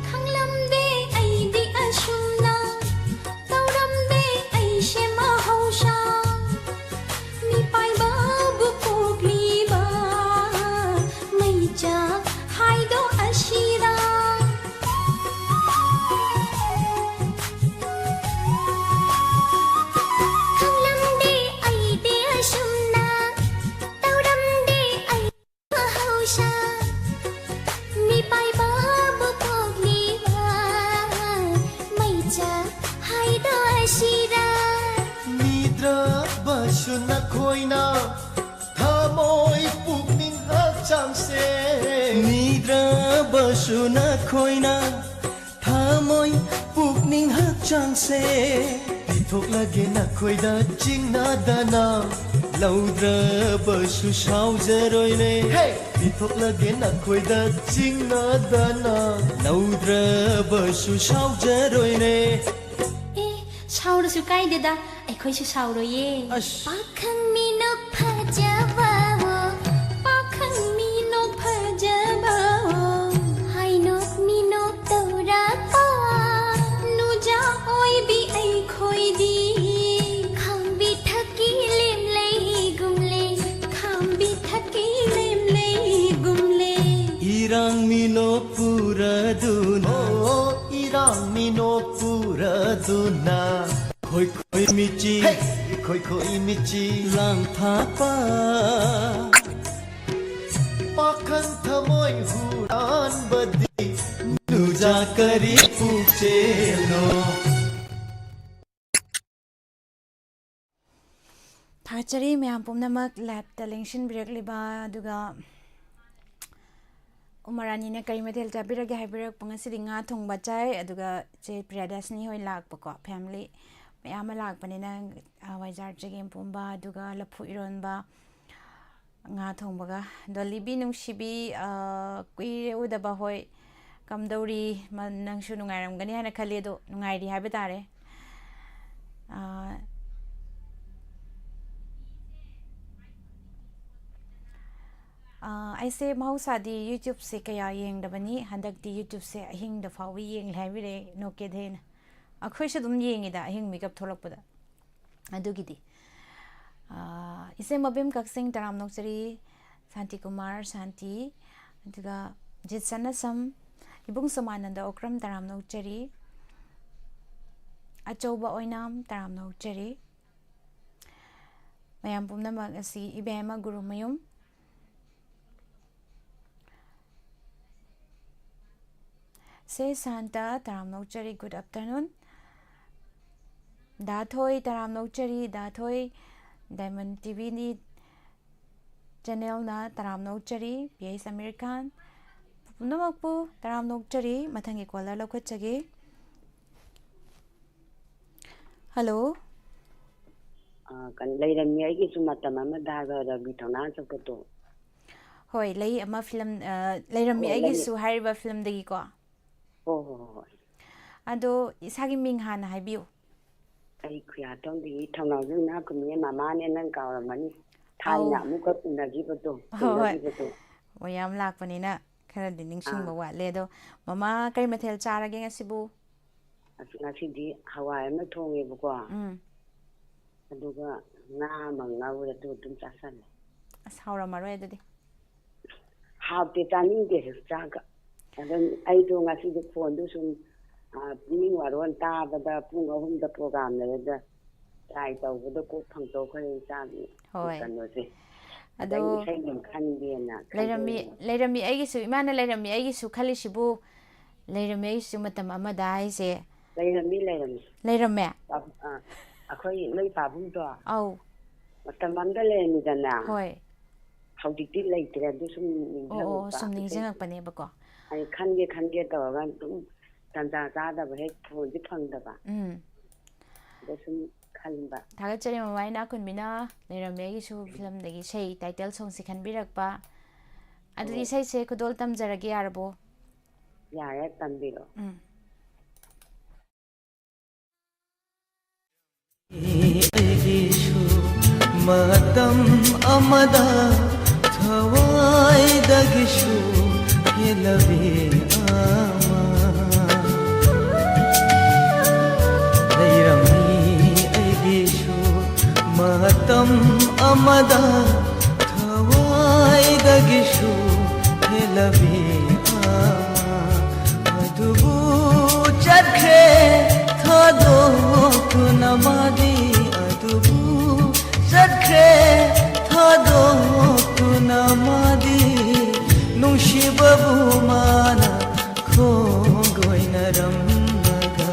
ꯈꯪꯂꯝꯗꯦ ꯑꯩꯗꯤ ꯑꯁꯨꯝꯅ ꯇꯧꯔꯝꯗꯦ ꯑꯩꯁꯦ ꯃꯍꯧꯁꯥ꯫ ꯃꯤꯄꯥꯏꯕꯕꯨ ꯄꯣꯛꯂꯤꯕ ꯃꯩꯆꯥꯛ ꯍꯥꯏꯗꯣ ꯑꯁꯤꯔꯥ? ꯈꯪꯂꯝꯗꯦ ꯑꯩꯗꯤ ꯑꯁꯨꯝꯅ ꯇꯧꯔꯝꯗꯦ ꯑꯩ ꯃꯍꯧꯁꯥ꯫ ꯃꯤꯄꯥꯏꯕꯕꯨ ꯄꯣꯛꯂꯤꯕ ꯃꯩꯆꯥꯛ ꯍꯥꯏꯗꯣ ꯑꯁꯤꯔꯥ? ꯃꯤꯗ꯭ꯔꯕꯁꯨ ꯅꯈꯣꯏꯅ ꯊꯃꯣꯏ ꯄꯨꯛꯅꯤꯡ ꯍꯛꯆꯥꯡꯁꯦ꯫ ꯃꯤꯗ꯭ꯔꯕꯁꯨ ꯅꯈꯣꯏꯅ ꯊꯃꯣꯏ ꯄꯨꯛꯅꯤꯡ ꯍꯛꯆꯥꯡꯁꯦ ꯄꯤꯊꯣꯛꯂꯒꯦ ꯅꯈꯣꯏꯗ ꯆꯤꯡꯅꯗꯅ꯫ ꯂꯧꯗ꯭ꯔꯕꯁꯨ ꯁꯥꯎꯖꯔꯣꯏꯅꯦ꯫ ꯍꯦ! ꯄꯤꯊꯣꯛꯂꯒꯦ ꯅꯈꯣꯏꯗ ꯆꯤꯡꯅꯗꯅ꯫ ꯂꯧꯗ꯭ꯔꯕꯁꯨ ꯁꯥꯎꯖꯔꯣꯏꯅꯦ꯫ ꯑꯦ, ꯁꯥꯎꯔꯁꯨ ꯀꯥꯏꯗꯦꯗ, ꯑꯩꯈꯣꯏ ꯑꯩꯈꯣꯏꯁꯨ ꯁꯥꯎꯔꯣꯏꯌꯦ꯫ ꯑꯁ꯫ ꯄꯥꯈꯪ ꯃꯤꯅꯣꯛ ꯐꯖꯕ, ꯄꯥꯈꯪ ꯃꯤꯅꯣꯛ ꯐꯖꯕ, ꯍꯥꯏꯅꯣꯛ ꯃꯤꯅꯣꯛ ꯇꯧꯔꯛꯄ, ꯅꯨꯖꯥ ꯑꯣꯏꯕꯤ ꯑꯩꯈꯣꯏꯗꯤ, ꯈꯥꯝꯕꯤ ꯊꯛꯀꯤ ꯂꯦꯝꯂꯩꯒꯨꯝꯂꯦ, ꯈꯥꯝꯕꯤ ꯊꯛꯀꯤ ꯂꯦꯝꯂꯩꯒꯨꯝꯂꯦ꯫ ꯏꯔꯥꯡ ꯃꯤꯅꯣꯛ ꯄꯨꯔꯗꯨꯅ, ꯑꯣ, ꯏꯔꯥꯡ ꯃꯤꯅꯣꯛ ꯄꯨꯔꯗꯨꯅ, ꯈꯣꯏ ꯈꯣꯏ ꯃꯤꯆꯤ, ꯈꯣꯏ ꯈꯣꯏ ꯃꯤꯆꯤ ꯂꯥꯡ ꯊꯥꯛꯄ, ꯄꯥꯈꯪ ꯊꯃꯣꯏ ꯍꯨꯔꯥꯟꯕꯗꯤ ꯅꯨꯖꯥ ꯀꯔꯤ ꯄꯨꯛꯆꯦꯜꯅꯣ꯫ ꯊꯥꯒꯠꯆꯔꯤ ꯃꯌꯥꯝ ꯄꯨꯝꯅꯃꯛ ꯂꯥꯏꯞꯇ ꯂꯦꯡꯁꯤꯟꯕꯤꯔꯛꯂꯤꯕ, ꯑꯗꯨꯒ ꯎꯃꯔꯥꯅꯤꯅ ꯀꯔꯤ ꯃꯊꯦꯜ ꯆꯥꯕꯤꯔꯒꯦ ꯍꯥꯏꯕꯤꯔꯛꯄ, ꯉꯁꯤꯗꯤ ꯉꯥ ꯊꯣꯡꯕ ꯆꯥꯏ, ꯑꯗꯨꯒ ꯆꯦ ꯄ꯭ꯔꯤꯌꯥꯗꯥꯁꯤꯅꯤ ꯍꯣꯏ ꯂꯥꯛꯄꯀꯣ, ꯐꯦꯃꯤꯂꯤ ꯃꯌꯥꯝ ꯑꯃ ꯂꯥꯛꯄꯅꯤꯅ, ꯑ, ꯋꯥꯏꯖꯥꯔ ꯆꯒꯦꯝ ꯄꯣꯝꯕ, ꯑꯗꯨꯒ ꯂꯐꯨ ꯏꯔꯣꯟꯕ, ꯉꯥ ꯊꯣꯡꯕꯒ꯫ ꯗꯣꯂꯤꯕꯤ ꯅꯨꯡꯁꯤꯕꯤ, ꯑ, ꯀꯨꯏꯔꯦ ꯎꯗꯕ, ꯍꯣꯏ, ꯀꯝꯗꯧꯔꯤ? ꯃ-, ꯅꯪꯁꯨ ꯅꯨꯡꯉꯥꯏꯔꯝꯒꯅꯤ ꯍꯥꯏꯅ ꯈꯜꯂꯤ, ꯑꯗꯣ ꯅꯨꯡꯉꯥꯏꯔꯤ ꯍꯥꯏꯕ ꯇꯥꯔꯦ꯫ ꯑ, ꯑ, ꯑꯩꯁꯦ ꯃꯍꯧꯁꯥꯗꯤ ꯌꯨꯇ꯭ꯌꯨꯕꯁꯦ ꯀꯌꯥ ꯌꯦꯡꯗꯕꯅꯤ, ꯍꯟꯗꯛꯇꯤ ꯌꯨꯇ꯭ꯌꯨꯕꯁꯦ ꯑꯍꯤꯡꯗ ꯐꯥꯎꯕ ꯌꯦꯡꯂꯦ ꯍꯥꯏꯕꯤꯔꯛꯑꯦ ꯅꯣꯀꯦꯗꯦꯅ꯫ ꯑꯩꯈꯣꯏꯁꯨ ꯑꯗꯨꯝ ꯌꯦꯡꯉꯤꯗ, ꯑꯍꯤꯡ ꯃꯤꯀꯞ ꯊꯣꯛꯂꯛꯄꯗ꯫ ꯑꯗꯨꯒꯤꯗꯤ, ꯑ, ꯏꯆꯦ ꯃꯕꯦꯝ ꯀꯛꯆꯤꯡ ꯇꯔꯥꯝꯅ ꯑꯣꯛꯆꯔꯤ, ꯁꯥꯟꯇꯤ ꯀꯨꯃꯥꯔ ꯁꯥꯟꯇꯤ, ꯑꯗꯨꯒ ꯖꯤꯠꯁꯅ ꯁꯝ, ꯏꯕꯨꯡ ꯁꯣꯃꯥꯅꯟꯗ ꯑꯣꯀ꯭ꯔꯝ ꯇꯔꯥꯝꯅ ꯑꯣꯛꯆꯔꯤ, ꯑꯆꯧꯕ ꯑꯣꯏꯅꯥꯝ ꯇꯔꯥꯝꯅ ꯑꯣꯛꯆꯔꯤ꯫ ꯃꯌꯥꯝ ꯄꯨꯝꯅꯃꯛ ꯑꯁꯤ ꯏꯕꯦꯝꯃ ꯒꯨꯔꯨꯃꯌꯨꯝ, ꯁꯦ ꯁꯥꯟꯇ ꯇꯔꯥꯝꯅ ꯑꯣꯛꯆꯔꯤ, good afternoon꯫ ꯗꯥ ꯊꯣꯏ ꯇꯔꯥꯝꯅ ꯑꯣꯛꯆꯔꯤ, ꯗꯥ ꯊꯣꯏ, ꯗꯥꯏꯃꯟ ꯇꯤꯚꯤꯅꯤ ꯆꯦꯅꯦꯜꯅ ꯇꯔꯥꯝꯅ ꯑꯣꯛꯆꯔꯤ, ꯄꯤ ꯑꯩꯆ ꯑꯃꯤꯔ ꯈꯥꯟ, ꯄꯨꯝꯅꯃꯛꯄꯨ ꯇꯔꯥꯝꯅ ꯑꯣꯛꯆꯔꯤ꯫ ꯃꯊꯪꯒꯤ ꯀꯣꯂꯔ ꯂꯧꯈꯠꯆꯒꯦ꯫ ꯍꯜꯂꯣ꯫ ꯑ, ꯀꯩꯅꯣ, ꯂꯩꯔꯝꯃꯤ ꯑꯩꯒꯤꯁꯨ ꯃꯇꯝ ꯑꯃꯗ ꯍꯥꯏꯕ ꯔꯕꯤ ꯊꯧꯅꯥ ꯆꯠꯄꯗꯣ꯫ ꯍꯣꯏ, ꯂꯩ ꯑꯃ ꯐꯤꯂꯝ, ꯑ, ꯂꯩꯔꯝꯃꯤ ꯍꯣꯏ, ꯂꯩ꯫ ꯑꯩꯒꯤꯁꯨ ꯍꯥꯏꯔꯤꯕ ꯐꯤꯂꯝꯗꯒꯤꯀꯣ꯫ ꯍꯣꯏ, ꯍꯣꯏ, ꯍꯣꯏ, ꯍꯣꯏ꯫ ꯑꯗꯣ ꯏꯁꯥꯒꯤ ꯃꯤꯡ ꯍꯥꯟꯅ ꯍꯥꯏꯕꯤꯌꯨ꯫ ꯑꯩ ꯈꯨꯌꯥꯊꯣꯡꯗꯒꯤ ꯊꯧꯅꯥꯎꯖꯝ ꯏꯅꯥꯛꯈꯨꯟꯕꯤ ꯃꯃꯥꯅꯦ, ꯅꯪ ꯀꯥꯎꯔꯝꯃꯅꯤ꯫ ꯊꯥꯏꯅ ꯑꯧ꯫ ꯑꯃꯨꯛꯀ ꯎꯅꯈꯤꯕꯗꯣ, ꯍꯣꯏ, ꯍꯣꯏ꯫ ꯊꯦꯡꯅꯈꯤꯕꯗꯣ꯫ ꯑꯣ, ꯌꯥꯝ ꯂꯥꯛꯄꯅꯤꯅ ꯈꯔꯗꯤ ꯅꯤꯡꯁꯤꯡꯕ ꯑꯥ꯫ ꯋꯥꯠꯂꯦ꯫ ꯑꯗꯣ ꯃꯃꯥ, ꯀꯔꯤ ꯃꯊꯦꯜ ꯆꯥꯔꯒꯦ ꯉꯁꯤꯕꯨ? ꯑꯁ, ꯉꯁꯤꯗꯤ ꯍꯋꯥꯏ ꯑꯃ ꯊꯣꯡꯉꯦꯕꯀꯣ꯫ ꯎꯝ꯫ ꯑꯗꯨꯒ ꯉꯥ ꯑꯃ ꯉꯧꯔꯦ, ꯑꯗꯨ ꯑꯗꯨꯝ ꯆꯥꯁꯜꯂꯦ꯫ ꯑꯁ, ꯍꯥꯎꯔꯝꯃꯔꯣꯏ ꯑꯗꯨꯗꯤ꯫ ꯍꯥꯎꯇꯦ, ꯆꯥꯅꯤꯡꯗꯦ ꯆꯥꯛꯀ꯫ ꯑꯗꯨꯝ ꯑꯩꯗꯣ ꯉꯁꯤꯗꯤ ꯐꯣꯟꯗꯨ ꯁꯨꯝ, ꯑ, ꯄꯨꯛꯅꯤꯡ ꯋꯥꯔꯣꯟ ꯇꯥꯕꯗ ꯄꯨꯡ ꯑꯍꯨꯝꯗ program ꯂꯩꯔꯦꯗ, try ꯇꯧꯕꯗ ꯀꯣꯛ ꯐꯪꯗꯣꯛꯈ꯭ꯔꯦ ꯆꯥꯛ ꯍꯣꯏ꯫ ꯀꯩꯅꯣꯁꯦ꯫ ꯑꯗꯣ ꯑꯗꯩ ꯏꯁꯩ ꯑꯗꯨꯝ ꯈꯟꯒꯦꯅ ꯂꯩꯔꯝꯃꯤ, ꯈꯟꯖꯩꯌꯦ꯫ ꯂꯩꯔꯝꯃꯤ ꯑꯩꯒꯤꯁꯨ, ꯏꯃꯥꯅ ꯂꯩꯔꯝꯃꯤ ꯑꯩꯒꯤꯁꯨ ꯈꯜꯂꯤꯁꯤꯕꯨ, ꯂꯩꯔꯝꯃꯤ ꯑꯩꯒꯤꯁꯨ ꯃꯇꯝ ꯑꯃꯗ ꯍꯥꯏꯁꯦ꯫ ꯂꯩꯔꯝꯃꯤ, ꯂꯩꯔꯝꯃꯤ꯫ ꯂꯩꯔꯝꯃꯦ? ꯑ, ꯑ, ꯑꯩꯈꯣꯏ ꯅꯣꯏ ꯄꯥꯕꯨꯡꯗꯣ ꯑꯧ꯫ ꯃꯇꯝ ꯑꯃꯗ ꯂꯩꯔꯝꯃꯤꯗꯅ꯫ ꯍꯣꯏ꯫ ꯍꯧꯖꯤꯛꯇꯤ ꯂꯩꯇ꯭ꯔꯦ, ꯑꯗꯨ ꯁꯨꯝ ꯑꯣ, ꯑꯣ, ꯅꯤꯡꯁꯤꯡꯉꯛꯄ ꯁꯨꯝ ꯏꯁꯩ꯫ ꯅꯤꯡꯁꯤꯡꯉꯛꯄꯅꯦꯕꯀꯣ꯫ ꯑꯩ ꯈꯟꯒꯦ ꯈꯟꯒꯦ ꯇꯧꯔꯒ ꯑꯗꯨꯝ ꯇꯟꯖꯥ ꯆꯥꯗꯕ, ꯍꯦꯛ ꯐꯣꯟꯁꯦ ꯐꯪꯗꯕ꯫ ꯎꯝ꯫ ꯑꯗ ꯁꯨꯝ ꯈꯟꯕ꯫ ꯊꯥꯒꯠꯆꯔꯤ ꯃꯃꯥ ꯏꯅꯥꯛꯈꯨꯟꯕꯤꯅ ꯂꯩꯔꯝꯃꯦ ꯑꯩꯒꯤꯁꯨ ꯐꯤꯂꯝꯗꯒꯤ ꯏꯁꯩ title songꯁꯦ ꯈꯟꯕꯤꯔꯛꯄ꯫ ꯑꯗꯨꯗꯤ ꯍꯣꯏ꯫ ꯏꯁꯩꯁꯦ ꯈꯨꯗꯣꯜ ꯇꯝꯖꯔꯒꯦ, ꯌꯥꯔꯕꯣ? ꯌꯥꯔꯦ, ꯇꯝꯕꯤꯔꯣ꯫ ꯎꯝ꯫ ꯑꯩꯒꯤꯁꯨ ꯃꯇꯝ ꯑꯃꯗ ꯊꯋꯥꯏꯗꯒꯤꯁꯨ ꯍꯦꯜꯂꯕꯤ ꯑꯃ ꯂꯩꯔꯝꯃꯤ꯫ ꯑꯩꯒꯤꯁꯨ ꯃꯇꯝ ꯑꯃꯗ ꯊꯋꯥꯏꯗꯒꯤꯁꯨ ꯍꯦꯜꯂꯕꯤ ꯑꯃ꯫ ꯑꯗꯨꯕꯨ ꯆꯠꯈ꯭ꯔꯦ ꯊꯥꯗꯣꯛꯇꯨꯅ ꯃꯥꯗꯤ, ꯑꯗꯨꯕꯨ ꯆꯠꯈ꯭ꯔꯦ ꯊꯥꯗꯣꯛꯇꯨꯅ ꯃꯥꯗꯤ, ꯅꯨꯡꯁꯤꯕꯕꯨ ꯃꯥꯅ ꯈꯣꯡꯒꯣꯏꯅꯔꯝꯂꯒ꯫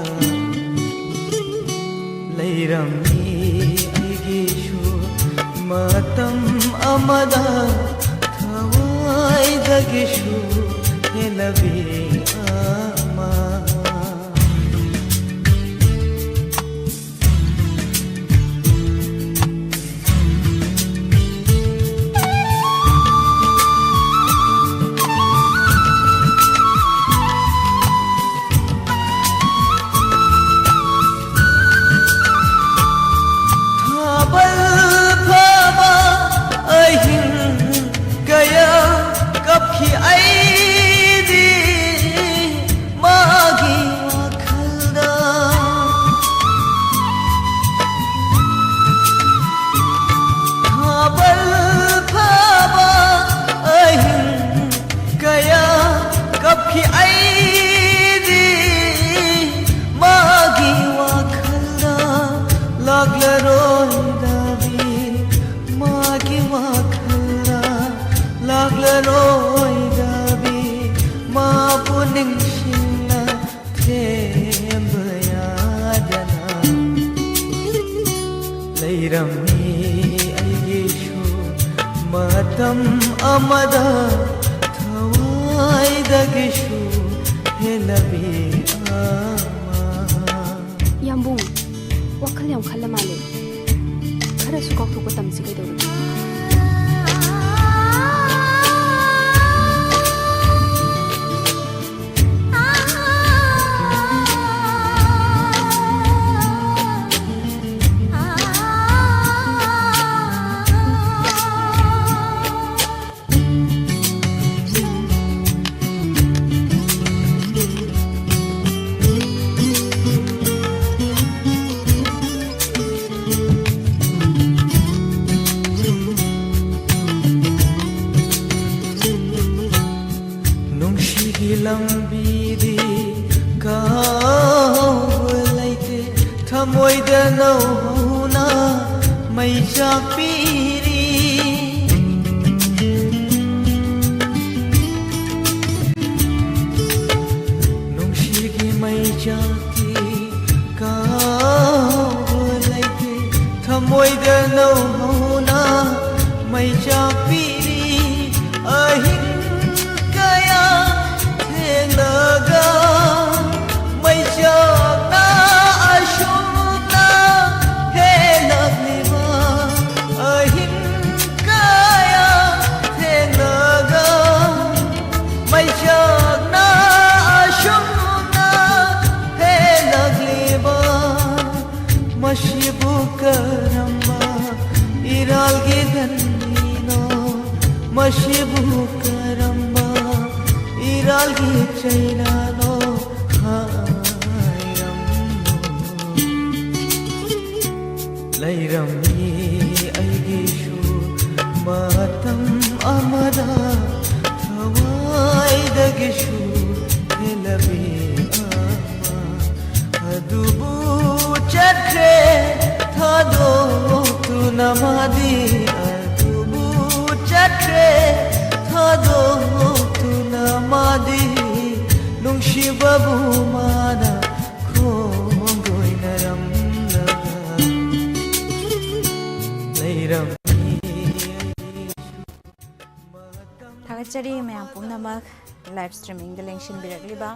ꯂꯩꯔꯝꯃꯤ ꯑꯩꯒꯤꯁꯨ ꯃꯇꯝ ꯑꯃꯗ ꯊꯋꯥꯏꯗꯒꯤꯁꯨ ꯍꯦꯜꯂꯕꯤ ꯑꯃ꯫ ꯅꯤꯡꯁꯤꯡꯅ ꯊꯦꯝꯕ ꯌꯥꯗꯅ ꯂꯩꯔꯝꯃꯤ ꯑꯩꯒꯤꯁꯨ ꯃꯇꯝ ꯑꯃꯗ ꯊꯋꯥꯏꯗꯒꯤꯁꯨ ꯍꯦꯜꯂꯕꯤ ꯑꯃ꯫ ꯌꯥꯝꯕꯨꯡ, ꯋꯥꯈꯜ ꯌꯥꯝ ꯈꯜꯂ ꯃꯥꯜꯂꯦ꯫ ꯈꯔꯁꯨ ꯀꯥꯎꯊꯣꯛꯄ ꯇꯝꯁꯤ ꯀꯩꯗꯧꯔꯒꯦ? ꯅꯨꯡꯁꯤꯒꯤ ꯂꯝꯕꯤꯗꯤ ꯀꯥꯎꯕ ꯂꯩꯇꯦ, ꯊꯃꯣꯏꯗ ꯅꯧꯍꯧꯅ ꯃꯩ ꯆꯥꯛꯄꯤꯔꯤ꯫ ꯅꯨꯡꯁꯤꯒꯤ ꯃꯩ ꯆꯥꯛꯇꯤ ꯀꯥꯎꯕ ꯂꯩꯇꯦ, ꯊꯃꯣꯏꯗ ꯅꯧꯍꯧꯅ ꯃꯩ ꯆꯥꯛꯄꯤꯔꯤ꯫ ꯑꯍꯤꯡ ꯀꯌꯥ ꯊꯦꯡꯂꯒ ꯃꯩꯆꯥꯛꯅ ꯑꯁꯨꯝꯅ ꯍꯦꯜꯂꯛꯂꯤꯕ꯫ ꯑꯍꯤꯡ ꯀꯌꯥ ꯊꯦꯡꯂꯒ ꯃꯩꯆꯥꯛꯅ ꯑꯁꯨꯝꯅ ꯍꯦꯜꯂꯛꯂꯤꯕ꯫ ꯃꯁꯤꯕꯨ ꯀꯔꯝꯕ ꯏꯔꯥꯜꯒꯤ ꯙꯟꯅꯤꯅꯣ? ꯃꯁꯤꯕꯨ ꯀꯔꯝꯕ ꯏꯔꯥꯜꯒꯤ ꯆꯩꯅꯥꯅꯣ? ꯍꯥꯏꯔꯝꯃꯨ꯫ ꯂꯩꯔꯝꯃꯤ ꯑꯩꯒꯤꯁꯨ ꯃꯇꯝ ꯑꯃꯗ ꯊꯋꯥꯏꯗꯒꯤꯁꯨ ꯍꯦꯜꯂꯕꯤ ꯑꯃ꯫ ꯑꯗꯨꯕꯨ ꯆꯠꯈ꯭ꯔꯦ ꯊꯥꯗꯣꯛꯇꯨꯅ ꯃꯥꯗꯤ, ꯑꯗꯨꯕꯨ ꯆꯠꯈ꯭ꯔꯦ ꯊꯥꯗꯣꯛꯇꯨꯅ ꯃꯥꯗꯤ꯫ ꯆꯔꯤ ꯃꯌꯥꯝ ꯄꯨꯝꯅꯃꯛ ꯂꯥꯏꯚ ꯁ꯭ꯇ꯭ꯔꯤꯃꯤꯡꯗ ꯂꯦꯡꯁꯤꯟꯕꯤꯔꯛꯂꯤꯕ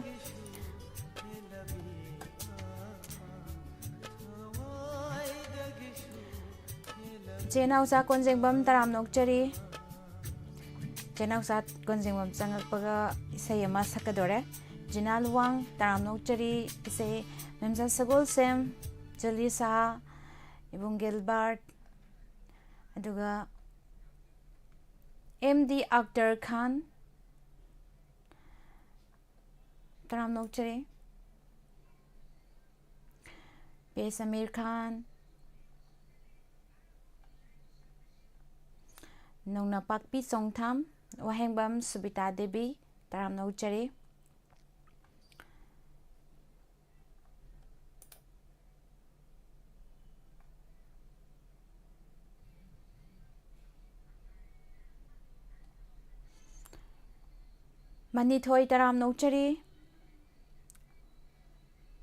ꯏꯆꯦ ꯏꯅꯥꯎꯆꯥ ꯀꯣꯟꯖꯦꯡꯕꯝ ꯇꯔꯥꯝꯅ ꯑꯣꯛꯆꯔꯤ꯫ ꯏꯆꯦ ꯏꯅꯥꯎꯆꯥ ꯀꯣꯟꯖꯦꯡꯕꯝ ꯆꯪꯉꯛꯄꯒ ꯏꯁꯩ ꯑꯃ ꯁꯛꯀꯗꯣꯔꯦ꯫ ꯖꯤꯅꯥ ꯂꯨꯋꯥꯡ ꯇꯔꯥꯝꯅ ꯑꯣꯛꯆꯔꯤ꯫ ꯏꯆꯦ ꯃꯦꯝꯆꯥ ꯁꯒꯣꯜꯁꯦꯝ, ꯖꯨꯂꯤ ꯁꯍꯥ, ꯏꯕꯨꯡ ꯒꯤꯜꯕꯥꯔꯠ, ꯑꯗꯨꯒ ꯑꯦꯝ ꯗꯤ ꯑꯛꯇꯔ ꯈꯥꯟ ꯇꯔꯥꯝꯅ ꯑꯣꯛꯆꯔꯤ꯫ ꯄꯤ ꯑꯦꯁ ꯑꯃꯤꯔ ꯈꯥꯟ, ꯅꯧꯅ ꯄꯥꯛꯄꯤ ꯆꯣꯡꯊꯥꯝ, ꯋꯥꯍꯦꯡꯕꯝ ꯁꯨꯕꯤꯇꯥ ꯗꯦꯕꯤ ꯇꯔꯥꯝꯅ ꯑꯣꯛꯆꯔꯤ꯫ ꯃꯅꯤꯊꯣꯏ ꯇꯔꯥꯝꯅ ꯑꯣꯛꯆꯔꯤ꯫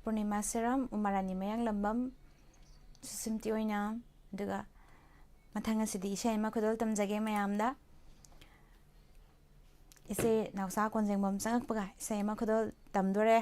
ꯄꯨꯔꯅꯤꯃꯥ ꯁꯦꯔꯝ, ꯎꯃꯥꯔꯥꯅꯤ ꯃꯌꯥꯡꯂꯝꯕꯝ, ꯁꯨꯁꯤꯝꯇꯤ ꯑꯣꯏꯅ꯫ ꯑꯗꯨꯒ ꯃꯊꯪ ꯑꯁꯤꯗꯤ ꯏꯁꯩ ꯑꯃ ꯈꯨꯗꯣꯜ ꯇꯝꯖꯒꯦ ꯃꯌꯥꯝꯗ꯫ ꯏꯆꯦ ꯅꯥꯎꯆꯥ ꯀꯣꯟꯖꯦꯡꯕꯝ ꯆꯪꯉꯛꯄꯒ ꯏꯁꯩ ꯑꯃ ꯈꯨꯗꯣꯜ ꯇꯝꯗꯣꯔꯦ꯫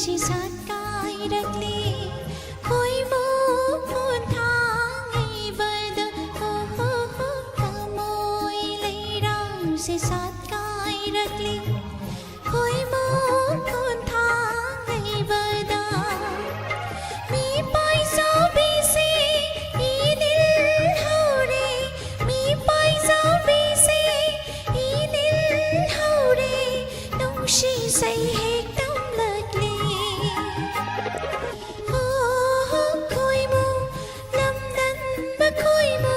ꯁꯤ ꯁꯥꯠꯀꯥꯏꯔꯛꯂꯤ ꯈꯣꯏꯃꯨ ꯈꯣꯟꯊꯥꯡ ꯍꯩꯕꯗ꯫ ꯍꯣ ꯍꯣ ꯍꯣ, ꯊꯃꯣꯏ ꯂꯩꯔꯥꯡꯁꯤ ꯁꯥꯠꯀꯥꯏꯔꯛꯂꯤ ꯈꯣꯏꯃꯨ ꯈꯣꯟꯊꯥꯡ ꯍꯩꯕꯗ꯫ ꯃꯤ ꯄꯥꯏꯖꯥꯎꯕꯤꯁꯦ ꯏꯅꯤꯜ ꯍꯧꯔꯦ, ꯃꯤ ꯄꯥꯏꯖꯥꯎꯕꯤꯁꯦ ꯏꯅꯤꯜ ꯍꯧꯔꯦ, ꯅꯨꯡꯁꯤ ꯁꯩꯍꯦꯛ ꯇꯝꯂꯛꯂꯤ꯫ ꯍꯣ ꯍꯣ ꯈꯣꯏꯃꯨ, ꯂꯝꯗꯟꯕ ꯈꯣꯏꯃꯨ꯫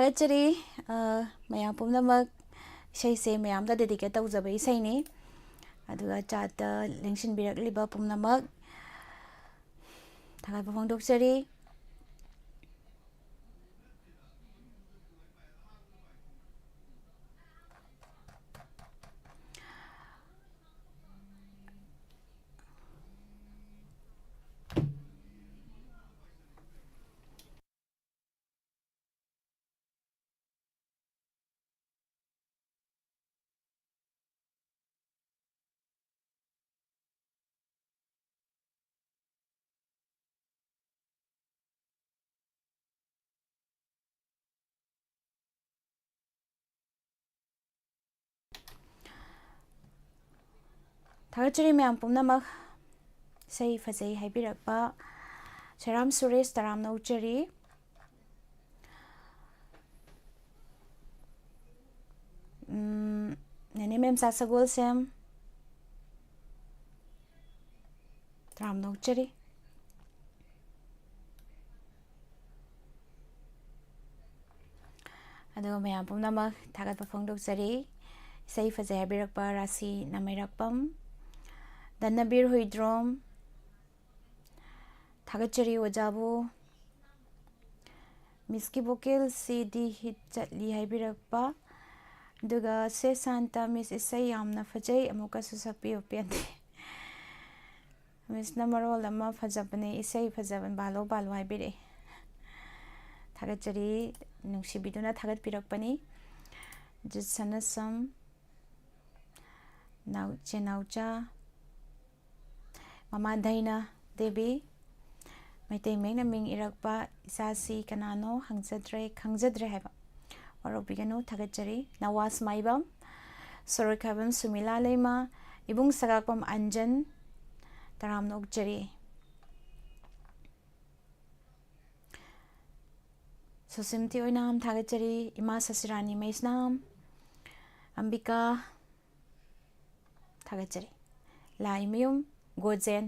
ꯊꯥꯒꯠꯆꯔꯤ꯫ ꯑ, ꯃꯌꯥꯝ ꯄꯨꯝꯅꯃꯛ, ꯏꯁꯩꯁꯦ ꯃꯌꯥꯝꯗ dedicate ꯇꯧꯖꯕ ꯏꯁꯩꯅꯤ꯫ ꯑꯗꯨꯒ chatꯇ ꯂꯦꯡꯁꯤꯟꯕꯤꯔꯛꯂꯤꯕ ꯄꯨꯝꯅꯃꯛ ꯊꯥꯒꯠꯄ ꯐꯣꯡꯗꯣꯛꯆꯔꯤ꯫ ꯊꯥꯒꯠꯆꯔꯤ ꯃꯌꯥꯝ ꯄꯨꯝꯅꯃꯛ꯫ ꯏꯁꯩ ꯐꯖꯩ ꯍꯥꯏꯕꯤꯔꯛꯄ ꯁꯦꯔꯥꯝ ꯁꯨꯔꯦꯁ, ꯇꯔꯥꯝꯅ ꯑꯣꯛꯆꯔꯤ꯫ ꯎꯝ, ꯅꯦꯅꯦ ꯃꯦꯝꯆꯥ ꯁꯒꯣꯜꯁꯦꯝ, ꯇꯔꯥꯝꯅ ꯑꯣꯛꯆꯔꯤ꯫ ꯑꯗꯨꯒ ꯃꯌꯥꯝ ꯄꯨꯝꯅꯃꯛ ꯊꯥꯒꯠꯄ ꯐꯣꯡꯗꯣꯛꯆꯔꯤ꯫ ꯏꯁꯩ ꯐꯖꯩ ꯍꯥꯏꯕꯤꯔꯛꯄ ꯔꯥꯁꯤ ꯅꯥꯃꯩꯔꯥꯛꯄꯝ, ꯙꯅꯕꯤꯔ ꯍꯨꯏꯗ꯭ꯔꯣꯝ, ꯊꯥꯒꯠꯆꯔꯤ ꯑꯣꯖꯥꯕꯨ꯫ ꯃꯤꯁꯀꯤ vocalꯁꯤꯗꯤ hit ꯆꯠꯂꯤ ꯍꯥꯏꯕꯤꯔꯛꯄ꯫ ꯑꯗꯨꯒ ꯁꯦ ꯁꯥꯟꯇ, "ꯃꯤꯁ, ꯏꯁꯩ ꯌꯥꯝꯅ ꯐꯖꯩ, ꯑꯃꯨꯛꯀꯁꯨ ꯁꯛꯄꯤꯌꯨ, ꯄꯦꯟꯗꯦ꯫" ꯃꯤꯁꯅ ꯃꯔꯣꯜ ꯑꯃ ꯐꯖꯕꯅꯦ, ꯏꯁꯩ ꯐꯖꯕ, ꯕꯥꯂꯣ ꯕꯥꯂꯣ ꯍꯥꯏꯕꯤꯔꯛꯑꯦ꯫ ꯊꯥꯒꯠꯆꯔꯤ, ꯅꯨꯡꯁꯤꯕꯤꯗꯨꯅ ꯊꯥꯒꯠꯄꯤꯔꯛꯄꯅꯤ꯫ ꯖꯤꯠ ꯁꯅꯥꯁꯝ, ꯅꯥꯎ-, ꯆꯦ ꯅꯥꯎꯆꯥ, ꯃꯃꯥ ꯙꯩꯅ ꯗꯦꯕꯤ, ꯃꯩꯇꯩ ꯃꯌꯦꯛꯅ ꯃꯤꯡ ꯏꯔꯛꯄ ꯏꯆꯥꯁꯤ ꯀꯅꯥꯅꯣ ꯍꯪꯖꯗ꯭ꯔꯦ, ꯈꯪꯖꯗ꯭ꯔꯦ ꯍꯥꯏꯕ ꯋꯥꯔꯧꯕꯤꯒꯅꯨ, ꯊꯥꯒꯠꯆꯔꯤ꯫ ꯅꯋꯥꯁ ꯃꯥꯏꯕꯝ, ꯁꯣꯔꯣꯏꯈꯥꯏꯕꯝ ꯁꯨꯃꯤꯂꯥ ꯂꯩꯃ, ꯏꯕꯨꯡ ꯁꯒꯥꯛꯄꯝ ꯑꯟꯖꯟ, ꯇꯔꯥꯝꯅ ꯑꯣꯛꯆꯔꯤ꯫ ꯁꯨꯁꯤꯝꯇꯤ ꯑꯣꯏꯅꯥꯝ ꯊꯥꯒꯠꯆꯔꯤ, ꯏꯃꯥ ꯁꯁꯤꯔꯥꯅꯤ ꯃꯩꯁꯅꯥꯝ, ꯑꯝꯕꯤꯀꯥ, ꯊꯥꯒꯠꯆꯔꯤ꯫ ꯂꯥꯏꯃꯌꯨꯝ ꯒꯣꯖꯦꯟ,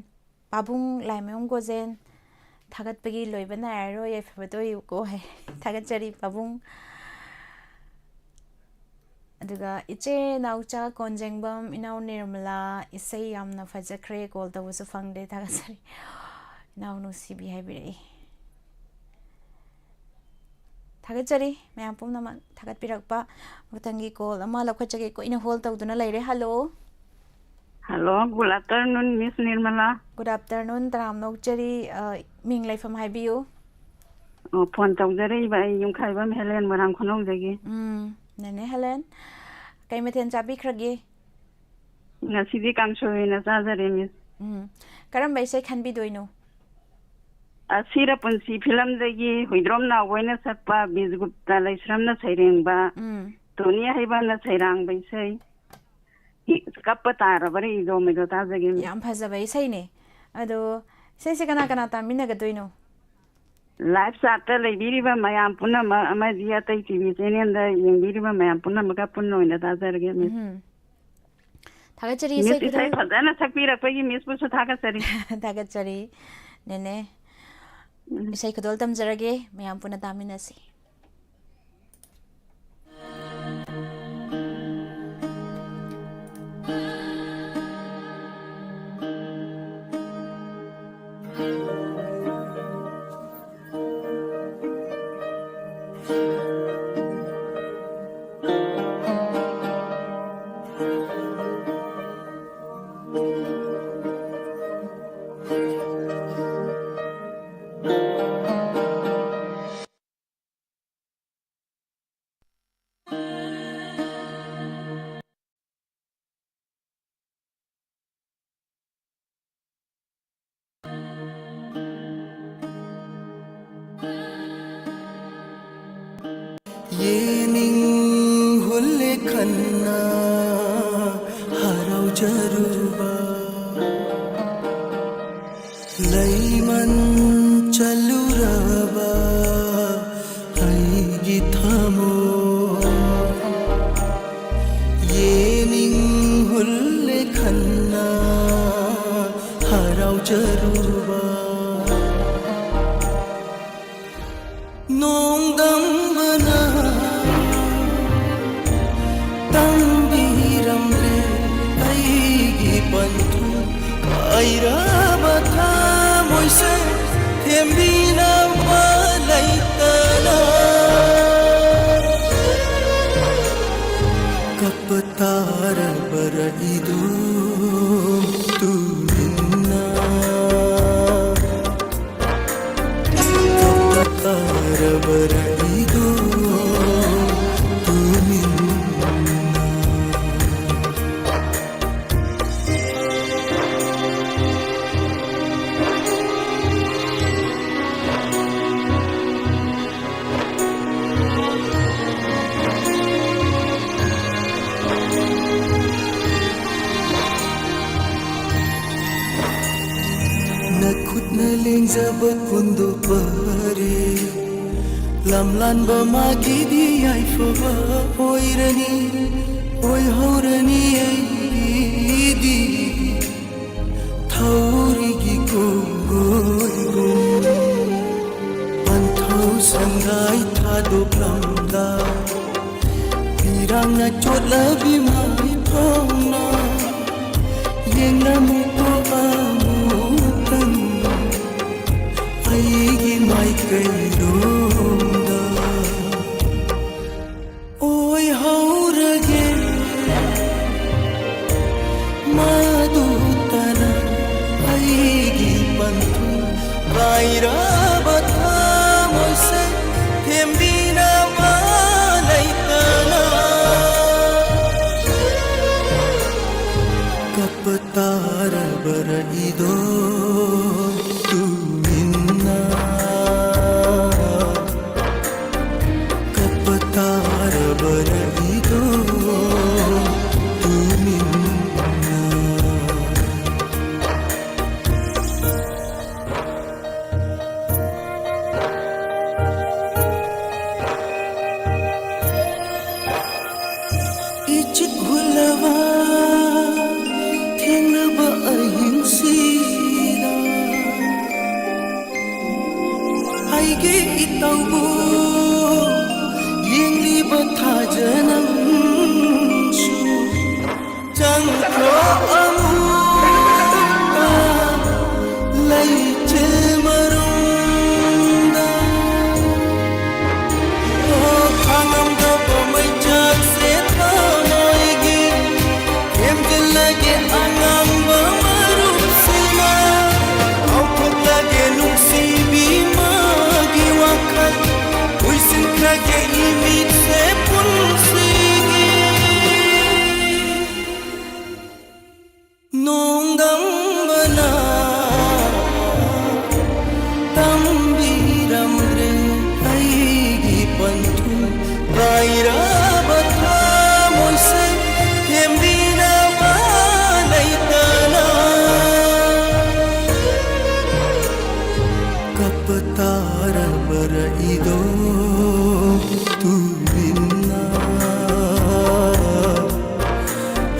ꯄꯥꯕꯨꯡ ꯂꯥꯏꯃꯌꯨꯝ ꯒꯣꯖꯦꯟ, ꯊꯥꯒꯠꯄꯒꯤ ꯂꯣꯏꯕ ꯅꯥꯏꯔꯔꯣꯏ, ꯌꯥꯏꯐꯕꯗ ꯑꯣꯏꯌꯨꯀꯣ ꯍꯥꯏ꯫ ꯊꯥꯒꯠꯆꯔꯤ ꯄꯥꯕꯨꯡ꯫ ꯑꯗꯨꯒ ꯏꯆꯦ ꯅꯥꯎꯆꯥ ꯀꯣꯟꯖꯦꯡꯕꯝ, ꯏꯅꯥꯎ ꯅꯤꯔꯃꯂꯥ, ꯏꯁꯩ ꯌꯥꯝꯅ ꯐꯖꯈ꯭ꯔꯦ, ꯀꯣꯜ ꯇꯧꯕꯁꯨ ꯐꯪꯗꯦ, ꯊꯥꯒꯠꯆꯔꯤ꯫ ꯏꯅꯥꯎ ꯅꯨꯡꯁꯤꯕꯤ ꯍꯥꯏꯕꯤꯔꯛꯏ꯫ ꯊꯥꯒꯠꯆꯔꯤ ꯃꯌꯥꯝ ꯄꯨꯝꯅꯃꯛ ꯊꯥꯒꯠꯄꯤꯔꯛꯄ꯫ ꯃꯊꯪꯒꯤ ꯀꯣꯜ ꯑꯃ ꯂꯧꯈꯠꯆꯒꯦ, ꯀꯨꯏꯅ ꯍꯣꯜ ꯇꯧꯗꯨꯅ ꯂꯩꯔꯦ꯫ Hello. Hello, good afternoon, Miss Nirmala. Good afternoon, ꯇꯔꯥꯝꯅ ꯑꯣꯛꯆꯔꯤ꯫ ꯑ, ꯃꯤꯡ ꯂꯩꯐꯝ ꯍꯥꯏꯕꯤꯌꯨ꯫ ꯑꯣ, ꯐꯣꯟ ꯇꯧꯖꯔꯛꯏꯕ ꯑꯩ ꯌꯨꯝꯈꯥꯏꯕꯝ ꯍꯦꯂꯦꯟ, ꯃꯣꯏꯔꯥꯡ ꯈꯨꯅꯧꯗꯒꯤ꯫ ꯎꯝ, ꯅꯦꯅꯦ ꯍꯦꯂꯦꯟ, ꯀꯩ ꯃꯊꯦꯜ ꯆꯥꯕꯤꯈ꯭ꯔꯒꯦ? ꯉꯁꯤꯗꯤ ꯀꯥꯡꯁꯣꯏ ꯑꯣꯏꯅ ꯆꯥꯖꯔꯦ, Miss꯫ ꯎꯝ, ꯀꯔꯝꯕ ꯏꯁꯩ ꯈꯟꯕꯤꯗꯣꯏꯅꯣ? ꯑꯁꯤꯔ ꯄꯨꯟꯁꯤ ꯐꯤꯂꯝꯗꯒꯤ ꯍꯨꯏꯗ꯭ꯔꯣꯝ ꯅꯥꯎꯕꯣꯏꯅ ꯁꯛꯄ, ꯕꯤꯖꯒꯨꯞꯇ ꯂꯩꯁ꯭ꯔꯝꯅ ꯁꯩꯔꯦꯡꯕ, ꯎꯝ, ꯇꯣꯅꯤ ꯍꯩꯕꯥꯝꯅ ꯁꯩꯔꯥꯡꯕ ꯏꯁꯩ ꯀꯞꯄ ꯇꯥꯔꯕꯔ ꯏꯗꯣꯝ ꯍꯥꯏꯗꯣ ꯇꯥꯖꯒꯦ, Miss꯫ ꯌꯥꯝ ꯐꯖꯕ ꯏꯁꯩꯅꯦ꯫ ꯑꯗꯣ ꯏꯁꯩꯁꯦ ꯀꯅꯥ ꯀꯅꯥ ꯇꯥꯃꯤꯟꯅꯒꯗꯣꯏꯅꯣ? Live chat ꯇ ꯂꯩꯕꯤꯔꯤꯕ ꯃꯌꯥꯝ ꯄꯨꯝꯅꯃꯛ ꯑꯃꯗꯤ ꯑꯇꯩ T V channel ꯗ ꯌꯦꯡꯕꯤꯔꯤꯕ ꯃꯌꯥꯝ ꯄꯨꯝꯅꯃꯛꯀ ꯄꯨꯟꯅ ꯑꯣꯏꯅ ꯇꯥꯖꯔꯒꯦ, Miss꯫ ꯎꯝ, ꯊꯥꯒꯠꯆꯔꯤ꯫ Miss, ꯏꯁꯩ ꯏꯁꯩ ꯈꯨꯗꯣꯜ ꯐꯖꯅ ꯁꯛꯄꯤꯔꯛꯄꯒꯤ Miss ꯄꯨꯁꯨ ꯊꯥꯒꯠꯆꯔꯤ꯫ ꯊꯥꯒꯠꯆꯔꯤ ꯅꯦꯅꯦ꯫ ꯎꯝ꯫ ꯏꯁꯩ ꯈꯨꯗꯣꯜ ꯇꯝꯖꯔꯒꯦ, ꯃꯌꯥꯝ ꯄꯨꯟꯅ ꯇꯥꯃꯤꯟꯅꯁꯤ꯫ ꯌꯦꯅꯤꯡ ꯍꯨꯜꯂꯦ ꯈꯟꯅ ꯍꯔꯥꯎꯖꯔꯨꯕ, ꯂꯩꯃꯟ ꯆꯠꯂꯨꯔꯕ ꯑꯩꯒꯤ ꯊꯃꯣꯏ꯫ ꯌꯦꯅꯤꯡ ꯍꯨꯜꯂꯦ ꯈꯟꯅ ꯍꯔꯥꯎꯖꯔꯨꯕ, ꯅꯣꯡꯗꯝꯕꯅ ꯇꯥꯔꯕꯔ ꯏꯗꯣ ꯇꯨꯃꯤꯟꯅ, ꯀꯞꯄ ꯇꯥꯔꯕꯔ ꯏꯗꯣ ꯇꯨꯃꯤꯟꯅ꯫ ꯅꯈꯨꯠꯅ ꯂꯦꯡꯖꯕ ꯀꯨꯟꯗꯣ ꯐꯔꯦ꯫ ꯂꯝꯂꯥꯟꯕ ꯃꯥꯒꯤꯗꯤ ꯌꯥꯏꯐꯕ ꯑꯣꯏꯔꯅꯤ, ꯑꯣꯏꯍꯧꯔꯅꯤ ꯑꯩꯒꯤꯗꯤ꯫ ꯊꯧꯔꯤꯒꯤ ꯀꯣꯡꯒꯣꯏꯒꯨꯝ ꯄꯟꯊꯧ ꯁꯪꯒꯥꯏ ꯊꯥꯗꯣꯛꯂꯝꯗꯥꯏ, ꯏꯔꯥꯡꯅ ꯆꯣꯠꯂꯕꯤ ꯃꯥꯏꯊꯣꯡꯅ ꯌꯦꯡꯂꯝꯃꯨꯀꯣ ꯑꯃꯨꯛꯇꯪ ꯑꯩꯒꯤ ꯃꯥꯏꯀꯩꯔꯣꯝꯗ꯫ ꯑꯣꯏꯍꯧꯔꯒꯦ ꯃꯗꯨꯇꯅ ꯑꯩꯒꯤ ꯄꯟꯊꯨꯡ꯫ ꯀꯥꯏꯔꯕ ꯊꯃꯣꯏꯁꯦ ꯊꯦꯝꯕꯤꯅꯕ ꯂꯩꯇꯅ ꯀꯞꯄ ꯇꯥꯔꯕꯔ ꯏꯗꯣ ꯇꯨꯃꯤꯟꯅ꯫ ꯀꯞꯄ ꯇꯥꯔꯕꯔ ꯏꯗꯣ ꯇꯨꯃꯤꯟꯅ꯫ ꯏꯆꯤꯛ ꯍꯨꯜꯂꯕ ꯊꯦꯡꯂꯕ ꯑꯍꯤꯡꯁꯤꯗ ꯑꯩꯒꯤ ꯏꯇꯧꯕꯨ ꯌꯦꯡꯂꯤꯕ ꯊꯥꯖꯅꯪꯁꯨ ꯆꯪꯈ꯭ꯔꯣ ꯑꯃꯨꯛꯇ ꯂꯩꯆꯤꯜ ꯃꯔꯨꯝꯗ꯫ ꯑꯣ, ꯈꯥꯡꯉꯝꯗꯕ ꯃꯩꯆꯥꯛꯁꯦ ꯊꯃꯣꯏꯒꯤ ꯑꯉꯥꯡꯕ ꯃꯔꯨꯞꯁꯤꯅ ꯀꯥꯎꯊꯣꯛꯂꯒꯦ ꯅꯨꯡꯁꯤꯕꯤ ꯃꯥꯒꯤ ꯋꯥꯈꯜ, ꯎꯏꯁꯤꯟꯈ꯭ꯔꯒꯦ ꯏꯃꯤꯠꯁꯦ ꯄꯨꯟꯁꯤꯒꯤ꯫ ꯅꯣꯡꯗꯝꯕꯅ ꯇꯝꯕꯤꯔꯝꯗ꯭ꯔꯦ ꯑꯩꯒꯤ ꯄꯟꯊꯨꯡ ꯀꯥꯏꯔꯕ ꯊꯃꯣꯏꯁꯦ ꯊꯦꯝꯕꯤꯅꯕ ꯂꯩꯇꯅ ꯀꯞꯄ ꯇꯥꯔꯕꯔ ꯏꯗꯣ ꯇꯨꯃꯤꯟꯅ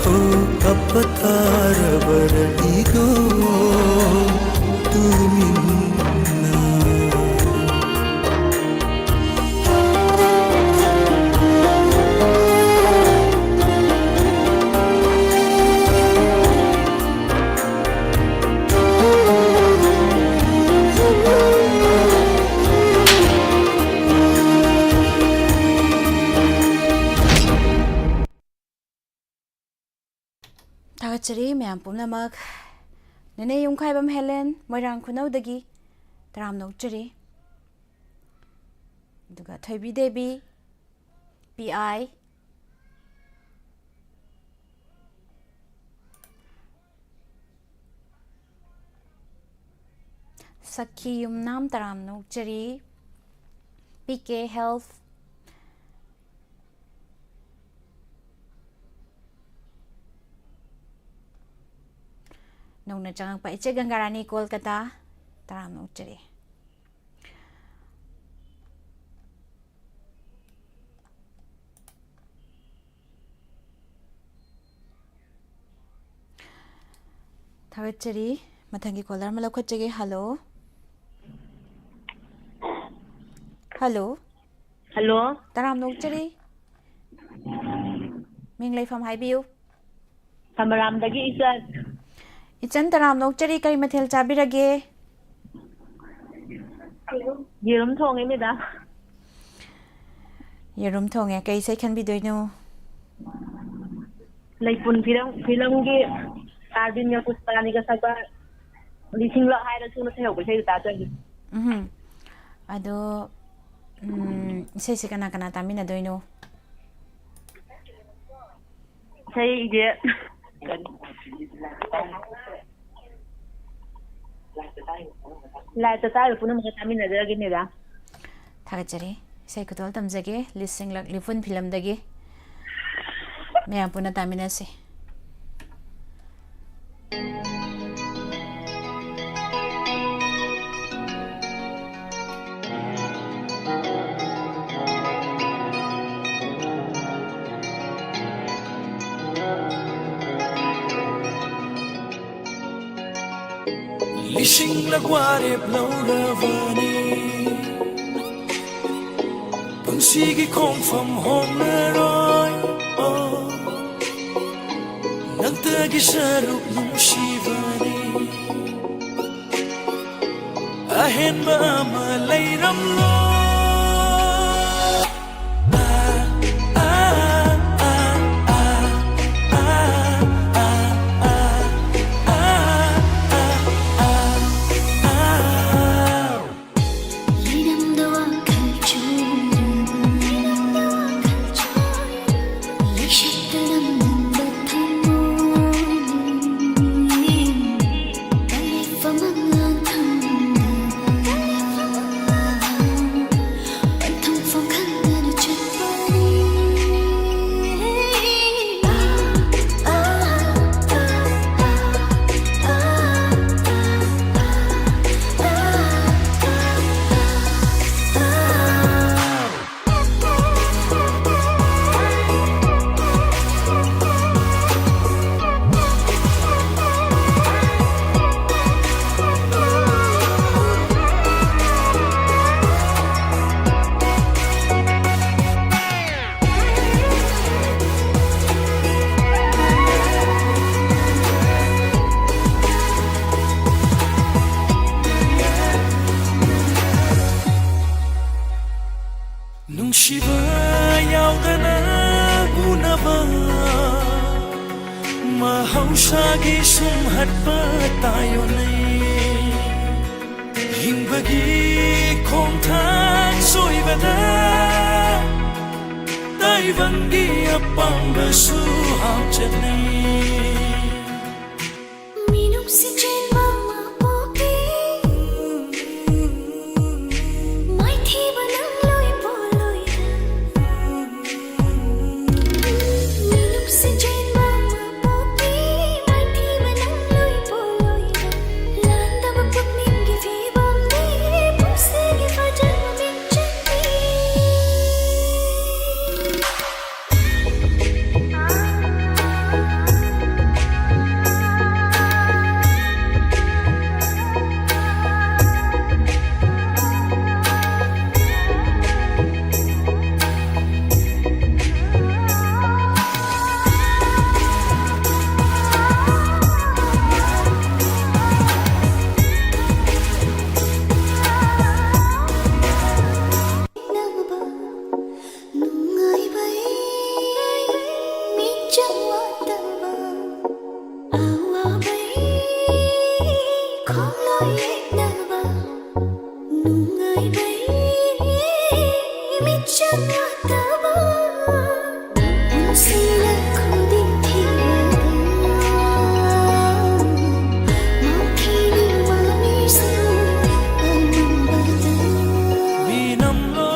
ꯍꯣ ꯀꯞꯄ ꯇꯥꯔꯕꯔ ꯏꯗꯣ ꯇꯨꯃꯤꯟꯅ꯫ ꯊꯥꯒꯠꯆꯔꯤ ꯃꯌꯥꯝ ꯄꯨꯝꯅꯃꯛ꯫ ꯅꯦꯅꯦ ꯌꯨꯝꯈꯥꯏꯕꯝ ꯍꯦꯂꯦꯟ, ꯃꯣꯏꯔꯥꯡ ꯈꯨꯅꯧꯗꯒꯤ ꯇꯔꯥꯝꯅ ꯑꯣꯛꯆꯔꯤ꯫ ꯑꯗꯨꯒ ꯊꯣꯏꯕꯤ ꯗꯦꯕꯤ, ꯄꯤ ꯑꯥꯏ, ꯁꯈꯤ ꯌꯨꯝꯅꯥꯝ ꯇꯔꯥꯝꯅ ꯑꯣꯛꯆꯔꯤ꯫ ꯄꯤ ꯀꯦ ꯍꯦꯜꯊ, ꯅꯧꯅ ꯆꯪꯉꯛꯄ ꯏꯆꯦ ꯒꯪꯒꯥꯔꯥꯅꯤ ꯀꯣꯜꯀꯇꯥ, ꯇꯔꯥꯝꯅ ꯑꯣꯛꯆꯔꯤ꯫ ꯊꯥꯒꯠꯆꯔꯤ꯫ ꯃꯊꯪꯒꯤ ꯀꯣꯂꯔ ꯑꯃ ꯂꯧꯈꯠꯆꯒꯦ꯫ ꯍꯜꯂꯣ꯫ ꯍꯜꯂꯣ꯫ ꯍꯜꯂꯣ꯫ ꯇꯔꯥꯝꯅ ꯑꯣꯛꯆꯔꯤ꯫ ꯃꯤꯡ ꯂꯩꯐꯝ ꯍꯥꯏꯕꯤꯌꯨ꯫ ꯊꯝꯕꯔꯥꯝꯗꯒꯤ ꯏꯆꯟ꯫ ꯏꯆꯟ ꯇꯔꯥꯝꯅ ꯑꯣꯛꯆꯔꯤ, ꯀꯔꯤ ꯃꯊꯦꯜ ꯆꯥꯕꯤꯔꯒꯦ? ꯌꯦꯔꯨꯝ ꯊꯣꯡꯉꯦ, ꯃꯦꯗꯥꯝ꯫ ꯌꯦꯔꯨꯝ ꯊꯣꯡꯉꯦ꯫ ꯀꯩ ꯏꯁꯩ ꯈꯟꯕꯤꯗꯣꯏꯅꯣ? ꯂꯩꯄꯨꯟ ꯐꯤꯂꯝ, ꯐꯤꯂꯝꯒꯤ ꯑꯥꯔꯕꯤꯟꯒ ꯄꯨꯁꯄꯔꯥꯅꯤꯒ ꯁꯛꯄ ꯂꯤꯁꯤꯡꯂꯛ ꯍꯥꯏꯔꯁꯨꯅ ꯁꯩꯍꯧꯕ ꯏꯁꯩꯗꯣ ꯇꯥꯖꯒꯦ꯫ ꯎꯝ꯫ ꯑꯗꯣ, ꯎꯝ, ꯏꯁꯩꯁꯦ ꯀꯅꯥ ꯀꯅꯥ ꯇꯥꯃꯤꯟꯅꯗꯣꯏꯅꯣ? ꯏꯁꯩꯁꯦ ꯂꯥꯏꯞꯇ ꯇꯥꯔꯤꯕ ꯄꯨꯝꯅꯃꯛꯀ ꯇꯥꯃꯤꯟꯅꯖꯔꯒꯦ, ꯃꯦꯗꯥꯝ꯫ ꯊꯥꯒꯠꯆꯔꯤ꯫ ꯏꯁꯩ ꯈꯨꯗꯣꯜ ꯇꯝꯖꯒꯦ, ꯂꯤꯁꯤꯡꯂꯛ ꯂꯤꯄꯨꯟ ꯐꯤꯂꯝꯗꯒꯤ꯫ ꯃꯌꯥꯝ ꯄꯨꯟꯅ ꯇꯥꯃꯤꯟꯅꯁꯤ꯫ ꯂꯤꯁꯤꯡꯂꯛ ꯋꯥꯔꯦꯞ ꯂꯧꯔꯕꯅꯤ, ꯄꯨꯟꯁꯤꯒꯤ ꯈꯣꯡꯐꯝ ꯍꯣꯡꯂꯔꯣꯏ꯫ ꯑꯣ, ꯅꯪꯇꯒꯤ ꯁꯔꯨꯛ ꯅꯨꯡꯁꯤꯕꯅꯤ, ꯑꯍꯦꯟꯕ ꯑꯃ ꯂꯩꯔꯝꯂꯣꯏ꯫ ꯍꯧꯁꯥꯒꯤ ꯁꯨꯝꯍꯠꯄ ꯇꯥꯏꯌꯣꯟꯅꯩ꯫ ꯍꯤꯡꯕꯒꯤ ꯈꯣꯡꯊꯥꯡ ꯁꯣꯏꯕꯗ ꯇꯥꯏꯕꯪꯒꯤ ꯑꯄꯥꯝꯕꯁꯨ ꯍꯥꯞꯆꯠꯅꯩ꯫ ꯃꯤꯅꯨꯡꯁꯤ ꯆꯦꯟꯕ ꯑꯃ ꯄꯣꯛꯏ꯫ ꯃꯥꯏꯊꯤꯕ ꯅꯪ ꯂꯣꯏ ꯄꯣꯂꯣꯏꯗ꯫ ꯃꯤꯅꯨꯡꯁꯤ ꯆꯦꯟꯕ ꯑꯃ ꯄꯣꯛꯏ꯫ ꯃꯥꯏꯊꯤꯕ ꯅꯪ ꯂꯣꯏ ꯄꯣꯂꯣꯏꯗ꯫ ꯂꯥꯟꯗꯕ ꯄꯨꯛꯅꯤꯡꯒꯤ ꯐꯤꯕꯝꯅꯤ꯫ ꯄꯨꯟꯁꯤꯒꯤ ꯐꯖꯕ ꯃꯤꯡꯆꯠꯅꯤ꯫ ꯅꯨꯡꯉꯥꯏꯕꯩ ꯃꯤꯆꯪ ꯋꯥꯠꯇꯕ, ꯑꯋꯥꯕꯩ ꯈꯣꯡꯂꯣꯏ ꯌꯦꯛꯅꯕ, ꯅꯨꯡꯉꯥꯏꯕꯩ ꯃꯤꯆꯪ ꯋꯥꯠꯇꯕ, ꯄꯨꯟꯁꯤꯅ ꯈꯣꯡꯗꯤꯡ ꯊꯤꯕꯗ ꯃꯥꯡꯈꯤꯅꯤ ꯃꯃꯤꯁꯨ ꯑꯃꯝꯕꯗ꯫ ꯃꯤꯅꯝꯂꯣ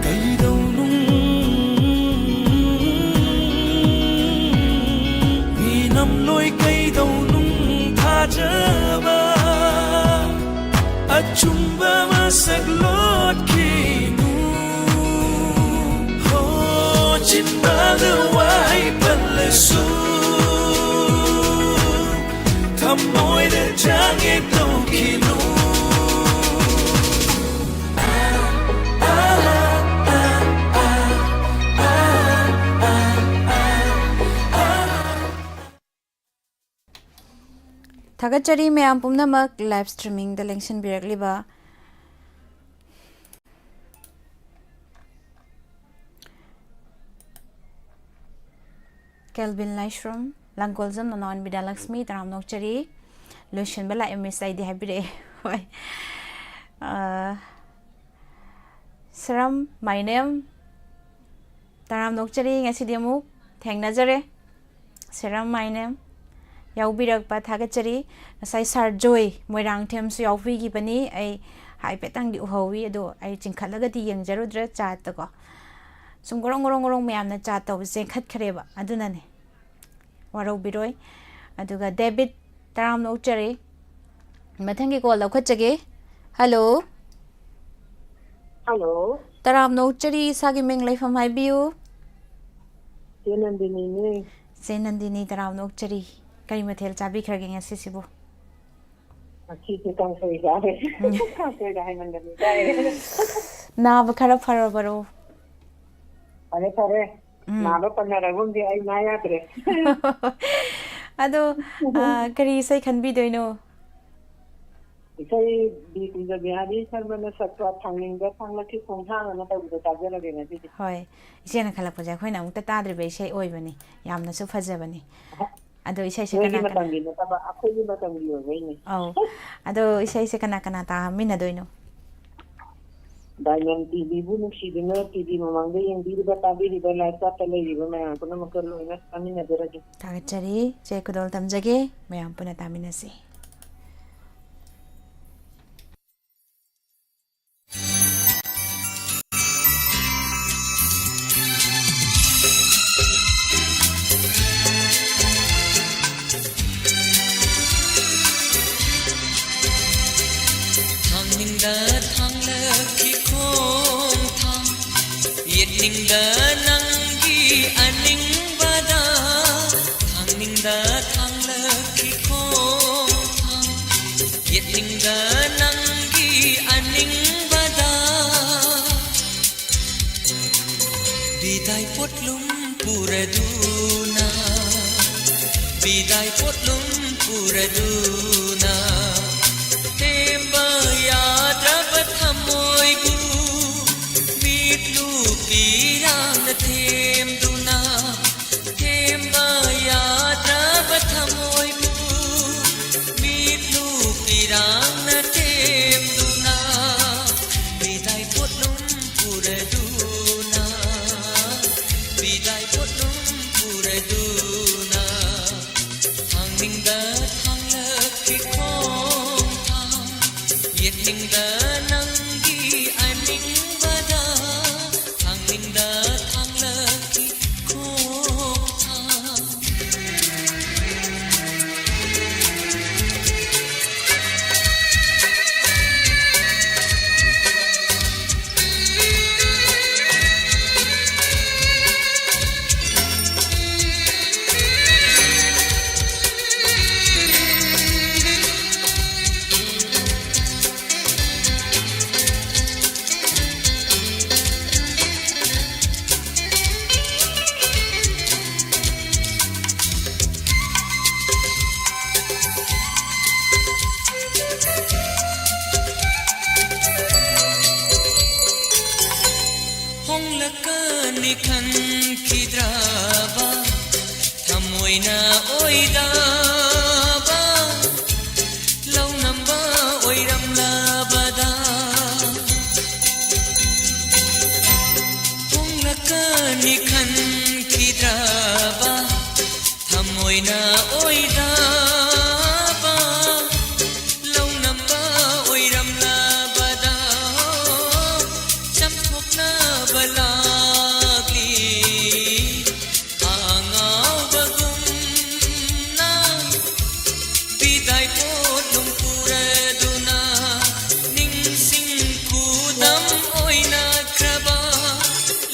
ꯀꯩꯗꯧꯅꯨꯡ, ꯃꯤꯅꯝꯂꯣꯏ ꯀꯩꯗꯧꯅꯨꯡ ꯊꯥꯖꯕ ꯑꯆꯨꯝꯕ ꯃꯁꯛ ꯂꯣꯠꯈꯤꯅꯨ꯫ ꯍꯣ, ꯆꯤꯟꯕꯥꯜꯗ ꯋꯥꯍꯩ ꯄꯜꯂꯁꯨ, ꯊꯃꯣꯏꯗ ꯆꯥꯡꯌꯦꯡ ꯇꯧꯈꯤꯅꯨ꯫ ꯊꯥꯒꯠꯆꯔꯤ ꯃꯌꯥꯝ ꯄꯨꯝꯅꯃꯛ live streamingꯗ ꯂꯦꯡꯁꯤꯟꯕꯤꯔꯛꯂꯤꯕ꯫ ꯀꯦꯜꯕꯤꯟ ꯂꯥꯏꯁ꯭ꯔꯝ, ꯂꯥꯡꯒꯣꯜꯖꯝ ꯅꯅꯥꯎꯟ ꯕꯤꯗ꯭ꯌꯥꯂꯛꯁꯃꯤ, ꯇꯔꯥꯝꯅ ꯑꯣꯛꯆꯔꯤ꯫ ꯂꯣꯏꯁꯤꯟꯕ ꯂꯥꯛꯑꯦ, ꯃꯤꯁ ꯑꯩꯗꯤ ꯍꯥꯏꯕꯤꯔꯛꯑꯦ꯫ ꯍꯣꯏ꯫ ꯑ, ꯁꯔꯝ, my name꯫ ꯇꯔꯥꯝꯅ ꯑꯣꯛꯆꯔꯤ, ꯉꯁꯤꯗꯤ ꯑꯃꯨꯛ ꯊꯦꯡꯅꯖꯔꯦ꯫ ꯁꯔꯝ, my name꯫ ꯌꯥꯎꯕꯤꯔꯛꯄ ꯊꯥꯒꯠꯆꯔꯤ꯫ ꯉꯁꯥꯏ ꯁꯥꯔ ꯖꯣꯏ ꯃꯣꯏꯔꯥꯡꯊꯦꯝꯁꯨ ꯌꯥꯎꯕꯤꯈꯤꯕꯅꯤ꯫ ꯑꯩ ꯍꯥꯏꯐꯦꯠꯇꯪꯗꯤ ꯎꯍꯧꯋꯤ, ꯑꯗꯣ ꯑꯩ ꯆꯤꯡꯈꯠꯂꯒꯗꯤ ꯌꯦꯡꯖꯔꯨꯗ꯭ꯔꯦ ꯆꯥꯠꯇꯀꯣ꯫ ꯁꯨꯝ ꯒꯣꯔꯣꯡ ꯒꯣꯔꯣꯡ ꯒꯣꯔꯣꯡ ꯃꯌꯥꯝꯅ ꯆꯥꯠ ꯇꯧꯕ ꯆꯦꯟꯈꯠꯈ꯭ꯔꯦꯕ, ꯑꯗꯨꯅꯅꯦ꯫ ꯋꯥꯔꯧꯕꯤꯔꯣꯏ꯫ ꯑꯗꯨꯒ ꯗꯦꯕꯤꯠ, ꯇꯔꯥꯝꯅ ꯑꯣꯛꯆꯔꯤ꯫ ꯃꯊꯪꯒꯤ ꯀꯣꯜ ꯂꯧꯈꯠꯆꯒꯦ꯫ ꯍꯜꯂꯣ꯫ ꯍꯜꯂꯣ꯫ ꯇꯔꯥꯝꯅ ꯑꯣꯛꯆꯔꯤ, ꯏꯁꯥꯒꯤ ꯃꯤꯡ ꯂꯩꯐꯝ ꯍꯥꯏꯕꯤꯌꯨ꯫ ꯆꯦ ꯅꯟꯗꯤꯅꯤꯅꯦ꯫ ꯆꯦ ꯅꯟꯗꯤꯅꯤ, ꯇꯔꯥꯝꯅ ꯑꯣꯛꯆꯔꯤ꯫ ꯀꯔꯤ ꯃꯊꯦꯜ ꯆꯥꯕꯤꯈ꯭ꯔꯒꯦ ꯉꯁꯤꯁꯤꯕꯨ? ꯉꯁꯤꯁꯦ ꯀꯥꯡꯁꯣꯏ ꯆꯥꯔꯦ꯫ ꯎꯝ꯫ ꯀꯥꯡꯁꯣꯏꯒ ꯍꯥꯏꯃꯟꯗꯅ ꯆꯥꯏ꯫ ꯅꯥꯕ ꯈꯔ ꯐꯔꯕꯔꯣ? ꯐꯔꯦ, ꯐꯔꯦ꯫ ꯎꯝ꯫ ꯅꯥꯕ ꯄꯟꯅꯔꯒꯨꯝꯗꯤ ꯑꯩ ꯅꯥ ꯌꯥꯗ꯭ꯔꯦ꯫ ꯑꯗꯣ, ꯑ, ꯀꯔꯤ ꯏꯁꯩ ꯈꯟꯕꯤꯗꯣꯏꯅꯣ? ꯏꯁꯩ ꯕꯤ ꯀꯨꯟꯖꯕꯤꯍꯥꯔꯤ ꯁꯔꯃꯅ ꯁꯛꯄ ꯊꯥꯡꯅꯤꯡꯗ ꯊꯥꯡꯂꯛꯈꯤ ꯈꯣꯡꯊꯥꯡ ꯑꯅ ꯇꯧꯕꯗꯣ ꯇꯥꯖꯔꯒꯦ ꯉꯁꯤꯗꯤ꯫ ꯍꯣꯏ, ꯏꯆꯦꯅ ꯈꯜꯂꯛꯄꯁꯦ ꯑꯩꯈꯣꯏꯅ ꯑꯃꯨꯛꯇ ꯇꯥꯗ꯭ꯔꯤꯕ ꯏꯁꯩ ꯑꯣꯏꯕꯅꯤ, ꯌꯥꯝꯅꯁꯨ ꯐꯖꯕꯅꯤ꯫ ꯑꯍ꯫ ꯑꯗꯣ ꯏꯁꯩꯁꯦ ꯅꯣꯏꯒꯤ ꯀꯅꯥ ꯀꯅꯥ? ꯃꯇꯝꯒꯤ ꯅꯠꯇꯕ, ꯑꯩꯈꯣꯏꯒꯤ ꯃꯇꯝꯒꯤ ꯑꯣꯏꯕꯩꯅꯦ꯫ ꯑꯧ꯫ ꯑꯗꯣ ꯏꯁꯩꯁꯦ ꯀꯅꯥ ꯀꯅꯥ ꯇꯥꯃꯤꯟꯅꯗꯣꯏꯅꯣ? ꯗꯥꯏꯃꯟ ꯇꯤꯚꯤꯕꯨ ꯅꯨꯡꯁꯤꯗꯨꯅ ꯇꯤꯚꯤ ꯃꯃꯥꯡꯗ ꯌꯦꯡꯕꯤꯔꯤꯕ, ꯇꯥꯕꯤꯔꯤꯕ, ꯂꯥꯏꯞ ꯆꯥꯠꯇ ꯂꯩꯔꯤꯕ ꯃꯌꯥꯝ ꯄꯨꯝꯅꯃꯛꯀ ꯂꯣꯏꯅ ꯇꯥꯃꯤꯟꯅꯖꯔꯒꯦ꯫ ꯊꯥꯒꯠꯆꯔꯤ꯫ ꯆꯦ ꯈꯨꯗꯣꯜ ꯇꯝꯖꯒꯦ꯫ ꯃꯌꯥꯝ ꯄꯨꯟꯅ ꯇꯥꯃꯤꯟꯅꯁꯤ꯫ ꯊꯥꯡꯅꯤꯡꯗ ꯊꯥꯡꯂꯛꯈꯤ ꯈꯣꯡꯊꯥꯡ, ꯌꯦꯠꯅꯤꯡꯗ ꯅꯪꯒꯤ ꯑꯅꯤꯡꯕꯗ, ꯊꯥꯡꯅꯤꯡꯗ ꯊꯥꯡꯂꯛꯈꯤ ꯈꯣꯡꯊꯥꯡ, ꯌꯦꯠꯅꯤꯡꯗ ꯅꯪꯒꯤ ꯑꯅꯤꯡꯕꯗ꯫ ꯕꯤꯗꯥꯏ ꯄꯣꯠꯂꯨꯝ ꯄꯨꯔꯗꯨꯅ, ꯕꯤꯗꯥꯏ ꯄꯣꯠꯂꯨꯝ ꯄꯨꯔꯗꯨꯅ, ꯊꯦꯝꯕ ꯌꯥꯗ꯭ꯔꯕ ꯊꯃꯣꯏꯕꯨ ꯃꯤꯠꯂꯨ ꯄꯤꯔꯥꯡꯅ ꯊꯦꯝꯗꯨꯅ, ꯊꯦꯝꯕ ꯄꯣꯠꯂꯨꯝ ꯄꯨꯔꯗꯨꯅ ꯊꯥꯡꯅꯤꯡꯗ ꯊꯥꯡꯂꯛꯈꯤ ꯈꯣꯡꯊꯥꯡ, ꯌꯦꯠꯅꯤꯡꯗ ꯅꯪꯒꯤ ꯑꯅꯤꯡꯕꯗ, ꯊꯥꯡꯅꯤꯡꯗ ꯊꯥꯡꯂꯛꯈꯤ ꯈꯣꯡꯊꯥꯡ꯫ ꯍꯣꯡꯂꯛꯀꯅꯤ ꯈꯟꯈꯤꯗ꯭ꯔꯕ, ꯊꯃꯣꯏꯅ ꯑꯣꯏꯗꯕ ꯂꯧ ꯅꯝꯕ ꯑꯣꯏꯔꯝꯂꯕꯗ꯫ ꯍꯣꯡꯂꯛꯀꯅꯤ ꯈꯟꯈꯤꯗ꯭ꯔꯕ, ꯊꯃꯣꯏꯅ ꯑꯣꯏꯗꯕ ꯂꯧ ꯅꯝꯕ ꯑꯣꯏꯔꯝꯂꯕꯗ, ꯆꯝꯊꯣꯛꯅꯕ ꯂꯥꯛꯂꯤ ꯑꯉꯥꯎꯕꯒꯨꯝꯅ꯫ ꯕꯤꯗꯥꯏ ꯄꯣꯠꯂꯨꯝ ꯄꯨꯔꯗꯨꯅ ꯅꯤꯡꯁꯤꯡ ꯈꯨꯗꯝ ꯑꯣꯏꯅꯈ꯭ꯔꯕ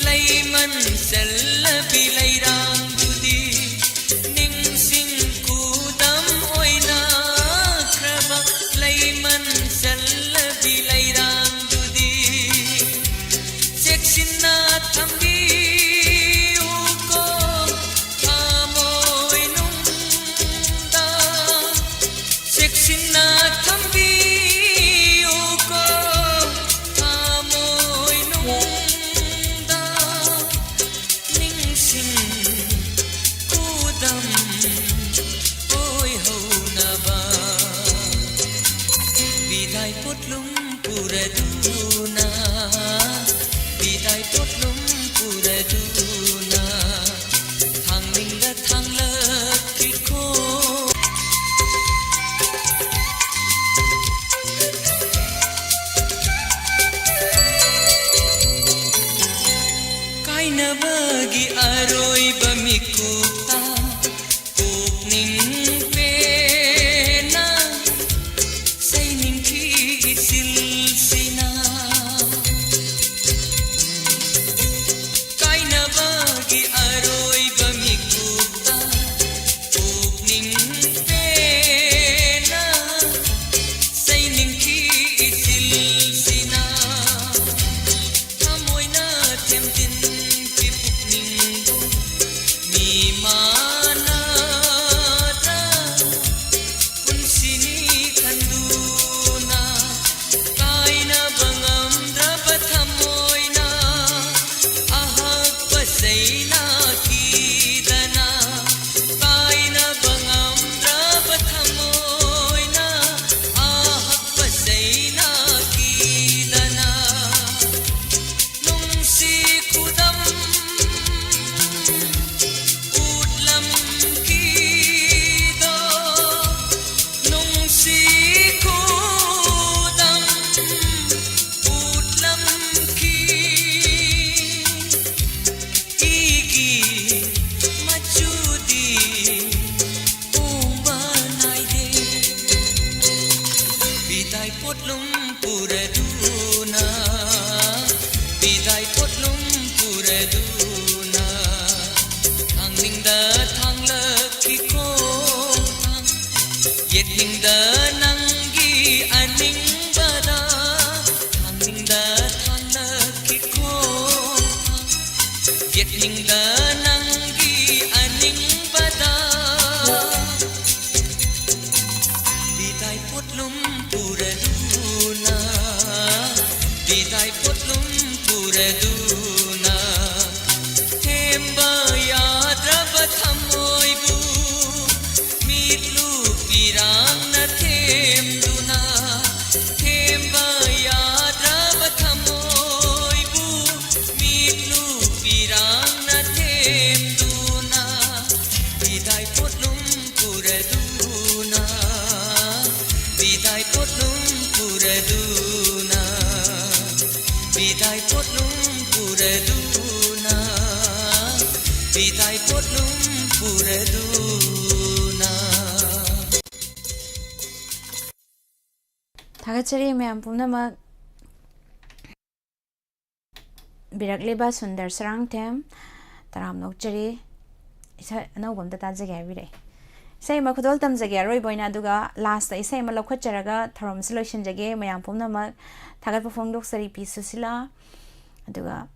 ꯂꯩꯃꯟ ꯆꯜꯂꯕꯤ ꯂꯩꯔꯥꯡꯗꯨꯗꯤ, ꯅꯤꯡꯁꯤꯡ ꯈꯨꯗꯝ ꯑꯣꯏꯅꯈ꯭ꯔꯕ ꯂꯩꯃꯟ ꯆꯜꯂꯕꯤ ꯂꯩꯔꯥꯡꯗꯨꯗꯤ ꯆꯦꯛꯁꯤꯟꯅ ꯊꯝꯕꯤꯌꯨꯀꯣ ꯊꯃꯣꯏꯅꯨꯡꯗ꯫ ꯆꯦꯛꯁꯤꯟꯅ ꯊꯝꯕꯤꯌꯨꯀꯣ ꯊꯃꯣꯏꯅꯨꯡꯗ꯫ ꯅꯤꯡꯁꯤꯡ ꯈꯨꯗꯝ ꯑꯣꯏꯍꯧꯅꯕ꯫ ꯕꯤꯗꯥꯏ ꯄꯣꯠꯂꯨꯝ ꯄꯨꯔꯗꯨꯅ, ꯕꯤꯗꯥꯏ ꯄꯣꯠꯂꯨꯝ ꯄꯨꯔꯗꯨꯅ꯫ ꯁꯦꯝꯗꯨꯅ ꯕꯤꯗꯥꯏ ꯄꯣꯠꯂꯨꯝ ꯄꯨꯔꯗꯨꯅ, ꯕꯤꯗꯥꯏ ꯄꯣꯠꯂꯨꯝ ꯄꯨꯔꯗꯨꯅ, ꯕꯤꯗꯥꯏ ꯄꯣꯠꯂꯨꯝ ꯄꯨꯔꯗꯨꯅ, ꯕꯤꯗꯥꯏ ꯄꯣꯠꯂꯨꯝ ꯄꯨꯔꯗꯨꯅ꯫ ꯊꯥꯒꯠꯆꯔꯤ ꯃꯌꯥꯝ ꯄꯨꯝꯅꯃꯛ꯫ ꯕꯤꯔꯛꯂꯤꯕ ꯁꯨꯟꯗꯔ ꯁꯔꯥꯡꯊꯦꯝ, ꯇꯔꯥꯝꯅ ꯑꯣꯛꯆꯔꯤ꯫ ꯏꯁꯩ ꯑꯅꯧꯕ ꯑꯝꯇ ꯇꯥꯖꯒꯦ ꯍꯥꯏꯕꯤꯔꯛꯑꯦ꯫ ꯏꯁꯩ ꯑꯃ ꯈꯨꯗꯣꯜ ꯇꯝꯖꯒꯦ ꯑꯔꯣꯏꯕ ꯑꯣꯏꯅ, ꯑꯗꯨꯒ ꯂꯥꯁꯇ ꯏꯁꯩ ꯑꯃ ꯂꯧꯈꯠꯆꯔꯒ ꯊꯧꯔꯝꯁꯤ ꯂꯣꯏꯁꯤꯟꯖꯒꯦ꯫ ꯃꯌꯥꯝ ꯄꯨꯝꯅꯃꯛ ꯊꯥꯒꯠꯄ ꯐꯣꯡꯗꯣꯛꯆꯔꯤ ꯄꯤ ꯁꯨꯁꯤꯂꯥ꯫ ꯑꯗꯨꯒ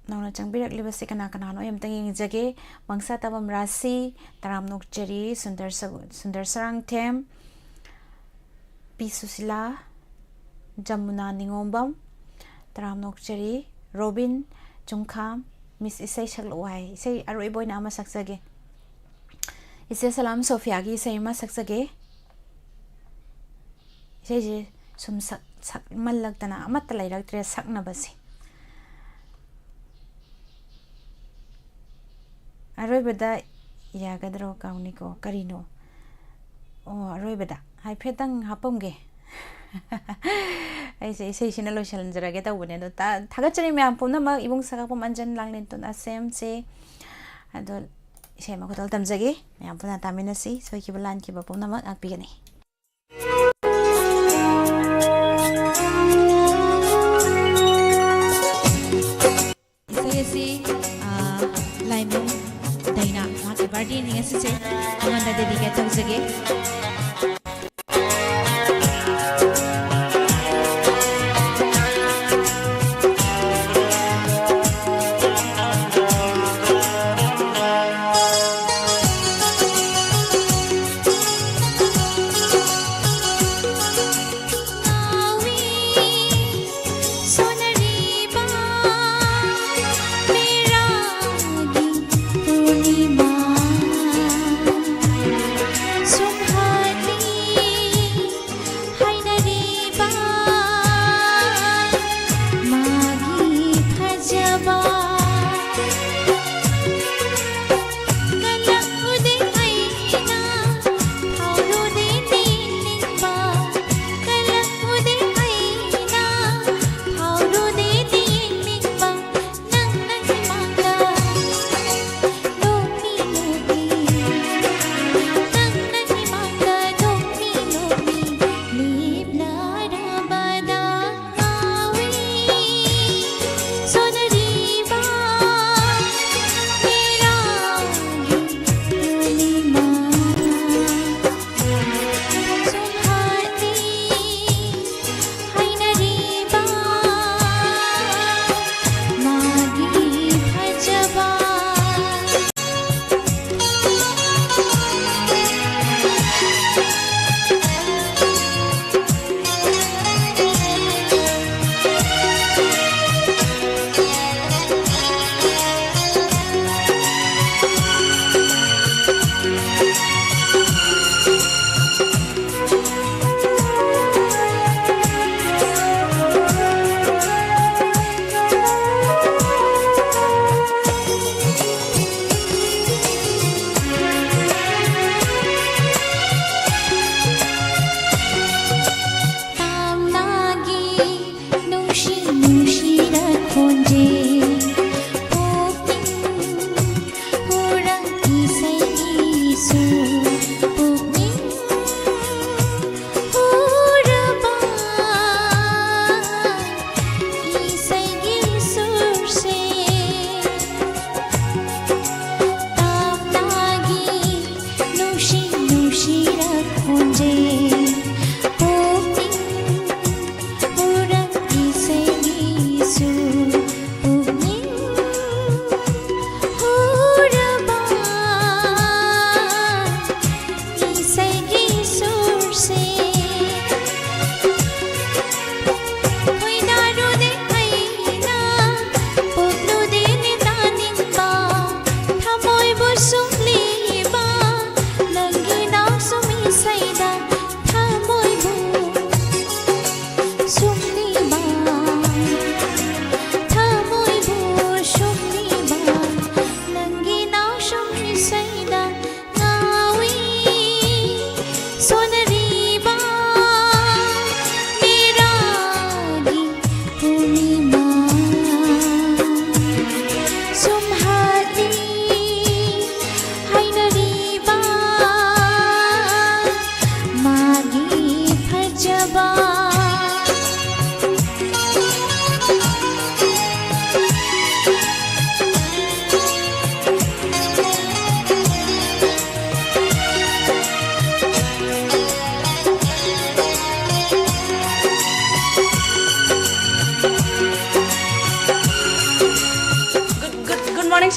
ꯅꯧꯅ ꯆꯪꯕꯤꯔꯛꯂꯤꯕꯁꯤ ꯀꯅꯥ ꯀꯅꯥꯅꯣ ꯑꯩ ꯑꯝꯇꯪ ꯌꯦꯡꯖꯒꯦ꯫ ꯃꯪꯁꯥ ꯇꯥꯕꯝ ꯔꯥꯁꯤ, ꯇꯔꯥꯝꯅ ꯑꯣꯛꯆꯔꯤ, ꯁꯨꯟꯗꯔ ꯁꯒꯨ-, ꯁꯨꯟꯗꯔ ꯁꯔꯥꯡꯊꯦꯝ, ꯄꯤ ꯁꯨꯁꯤꯂꯥ, ꯖꯃꯨꯅꯥ ꯅꯤꯉꯣꯝꯕꯝ, ꯇꯔꯥꯝꯅ ꯑꯣꯛꯆꯔꯤ, ꯔꯣꯕꯤꯟ ꯆꯨꯡꯈꯥꯝ, ꯃꯤꯁ ꯏꯁꯩ ꯁꯛꯂꯛꯑꯣ ꯍꯥꯏ꯫ ꯏꯁꯩ ꯑꯔꯣꯏꯕ ꯑꯣꯏꯅ ꯑꯃ ꯁꯛꯆꯒꯦ꯫ ꯏꯆꯦ ꯁꯂꯥꯝ ꯁꯣꯐꯤꯌꯥꯒꯤ ꯏꯁꯩ ꯑꯃ ꯁꯛꯆꯒꯦ꯫ ꯏꯁꯩꯁꯦ ꯁꯨꯝ ꯁꯛ-, ꯁꯛꯃꯜꯂꯛꯇꯅ ꯑꯃꯠꯇ ꯂꯩꯔꯛꯇ꯭ꯔꯦ ꯁꯛꯅꯕꯁꯦ꯫ ꯑꯔꯣꯏꯕꯗ ꯌꯥꯒꯗ꯭ꯔꯣ ꯀꯥꯎꯅꯤꯀꯣ? ꯀꯔꯤꯅꯣ? ꯑꯣ, ꯑꯔꯣꯏꯕꯗ ꯍꯥꯏꯐꯦꯠꯇꯪ ꯍꯥꯞꯄꯝꯒꯦ꯫ ꯑꯩꯁꯦ ꯏꯁꯩꯁꯤꯅ ꯂꯣꯏꯁꯤꯟꯖꯔꯒꯦ ꯇꯧꯕꯅꯦ꯫ ꯑꯗꯣ ꯇꯥ-, ꯊꯥꯒꯠꯆꯔꯤ ꯃꯌꯥꯝ ꯄꯨꯝꯅꯃꯛ꯫ ꯏꯕꯨꯡ ꯁꯛꯂꯛꯄꯝ ꯑꯟꯖꯟ, ꯂꯥꯡꯂꯦꯟꯇꯣꯟ ꯑꯁꯦꯝꯁꯦ꯫ ꯑꯗꯣ ꯏꯁꯩ ꯑꯃ ꯈꯨꯗꯣꯜ ꯇꯝꯖꯒꯦ꯫ ꯃꯌꯥꯝ ꯄꯨꯟꯅ ꯇꯥꯃꯤꯟꯅꯁꯤ꯫ ꯁꯣꯏꯈꯤꯕ ꯂꯥꯟꯈꯤꯕ ꯄꯨꯝꯅꯃꯛ ꯉꯥꯛꯄꯤꯒꯅꯤ꯫ ꯏꯁꯩ ꯑꯁꯤ, ꯑ, ꯂꯥꯏꯃꯨꯡ ꯗꯥꯏꯅꯥ, ꯃꯍꯥꯛꯀꯤ ꯕꯥꯔꯗꯦꯅꯤ ꯉꯁꯤꯁꯦ, ꯃꯉꯣꯟꯗ ꯗꯦꯗꯤꯀꯦꯠ ꯇꯧꯖꯒꯦ꯫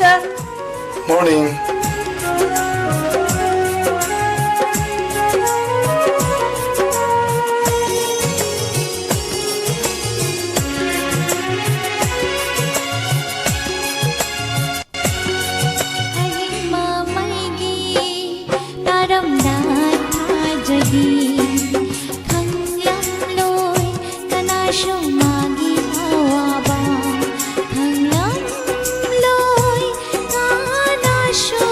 Morning. ꯑꯍꯤꯡ ꯃꯃꯩꯒꯤ ꯇꯥꯔꯝꯗꯥꯏ ꯊꯥꯖꯒꯤ ꯈꯪꯂꯝꯂꯣꯏ ꯀꯅꯥꯁꯨ ꯃꯥꯒꯤ ꯑꯋꯥꯕ ꯈꯪꯂꯝꯂꯣꯏ ꯀꯅꯥꯁꯨ꯫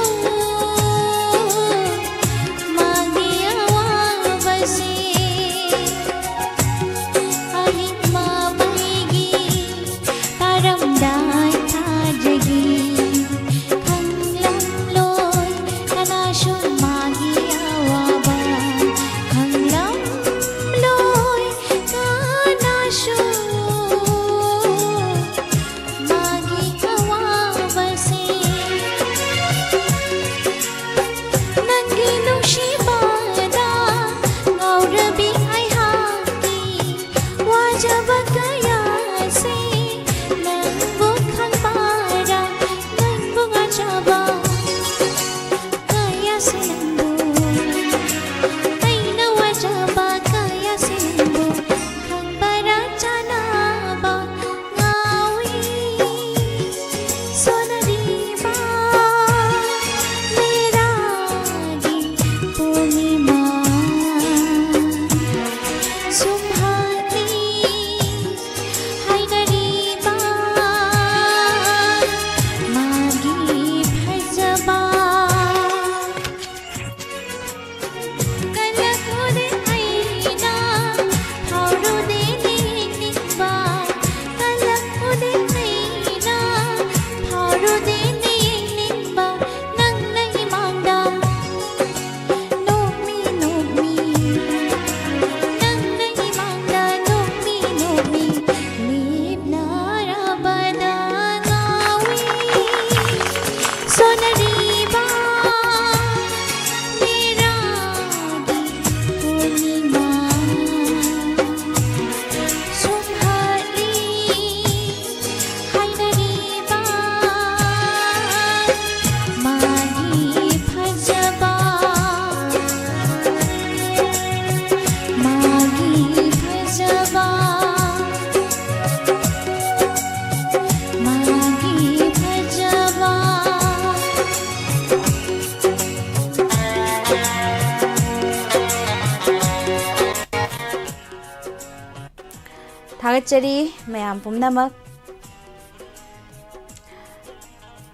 ꯊꯥꯒꯠꯆꯔꯤ ꯃꯌꯥꯝ ꯄꯨꯝꯅꯃꯛ꯫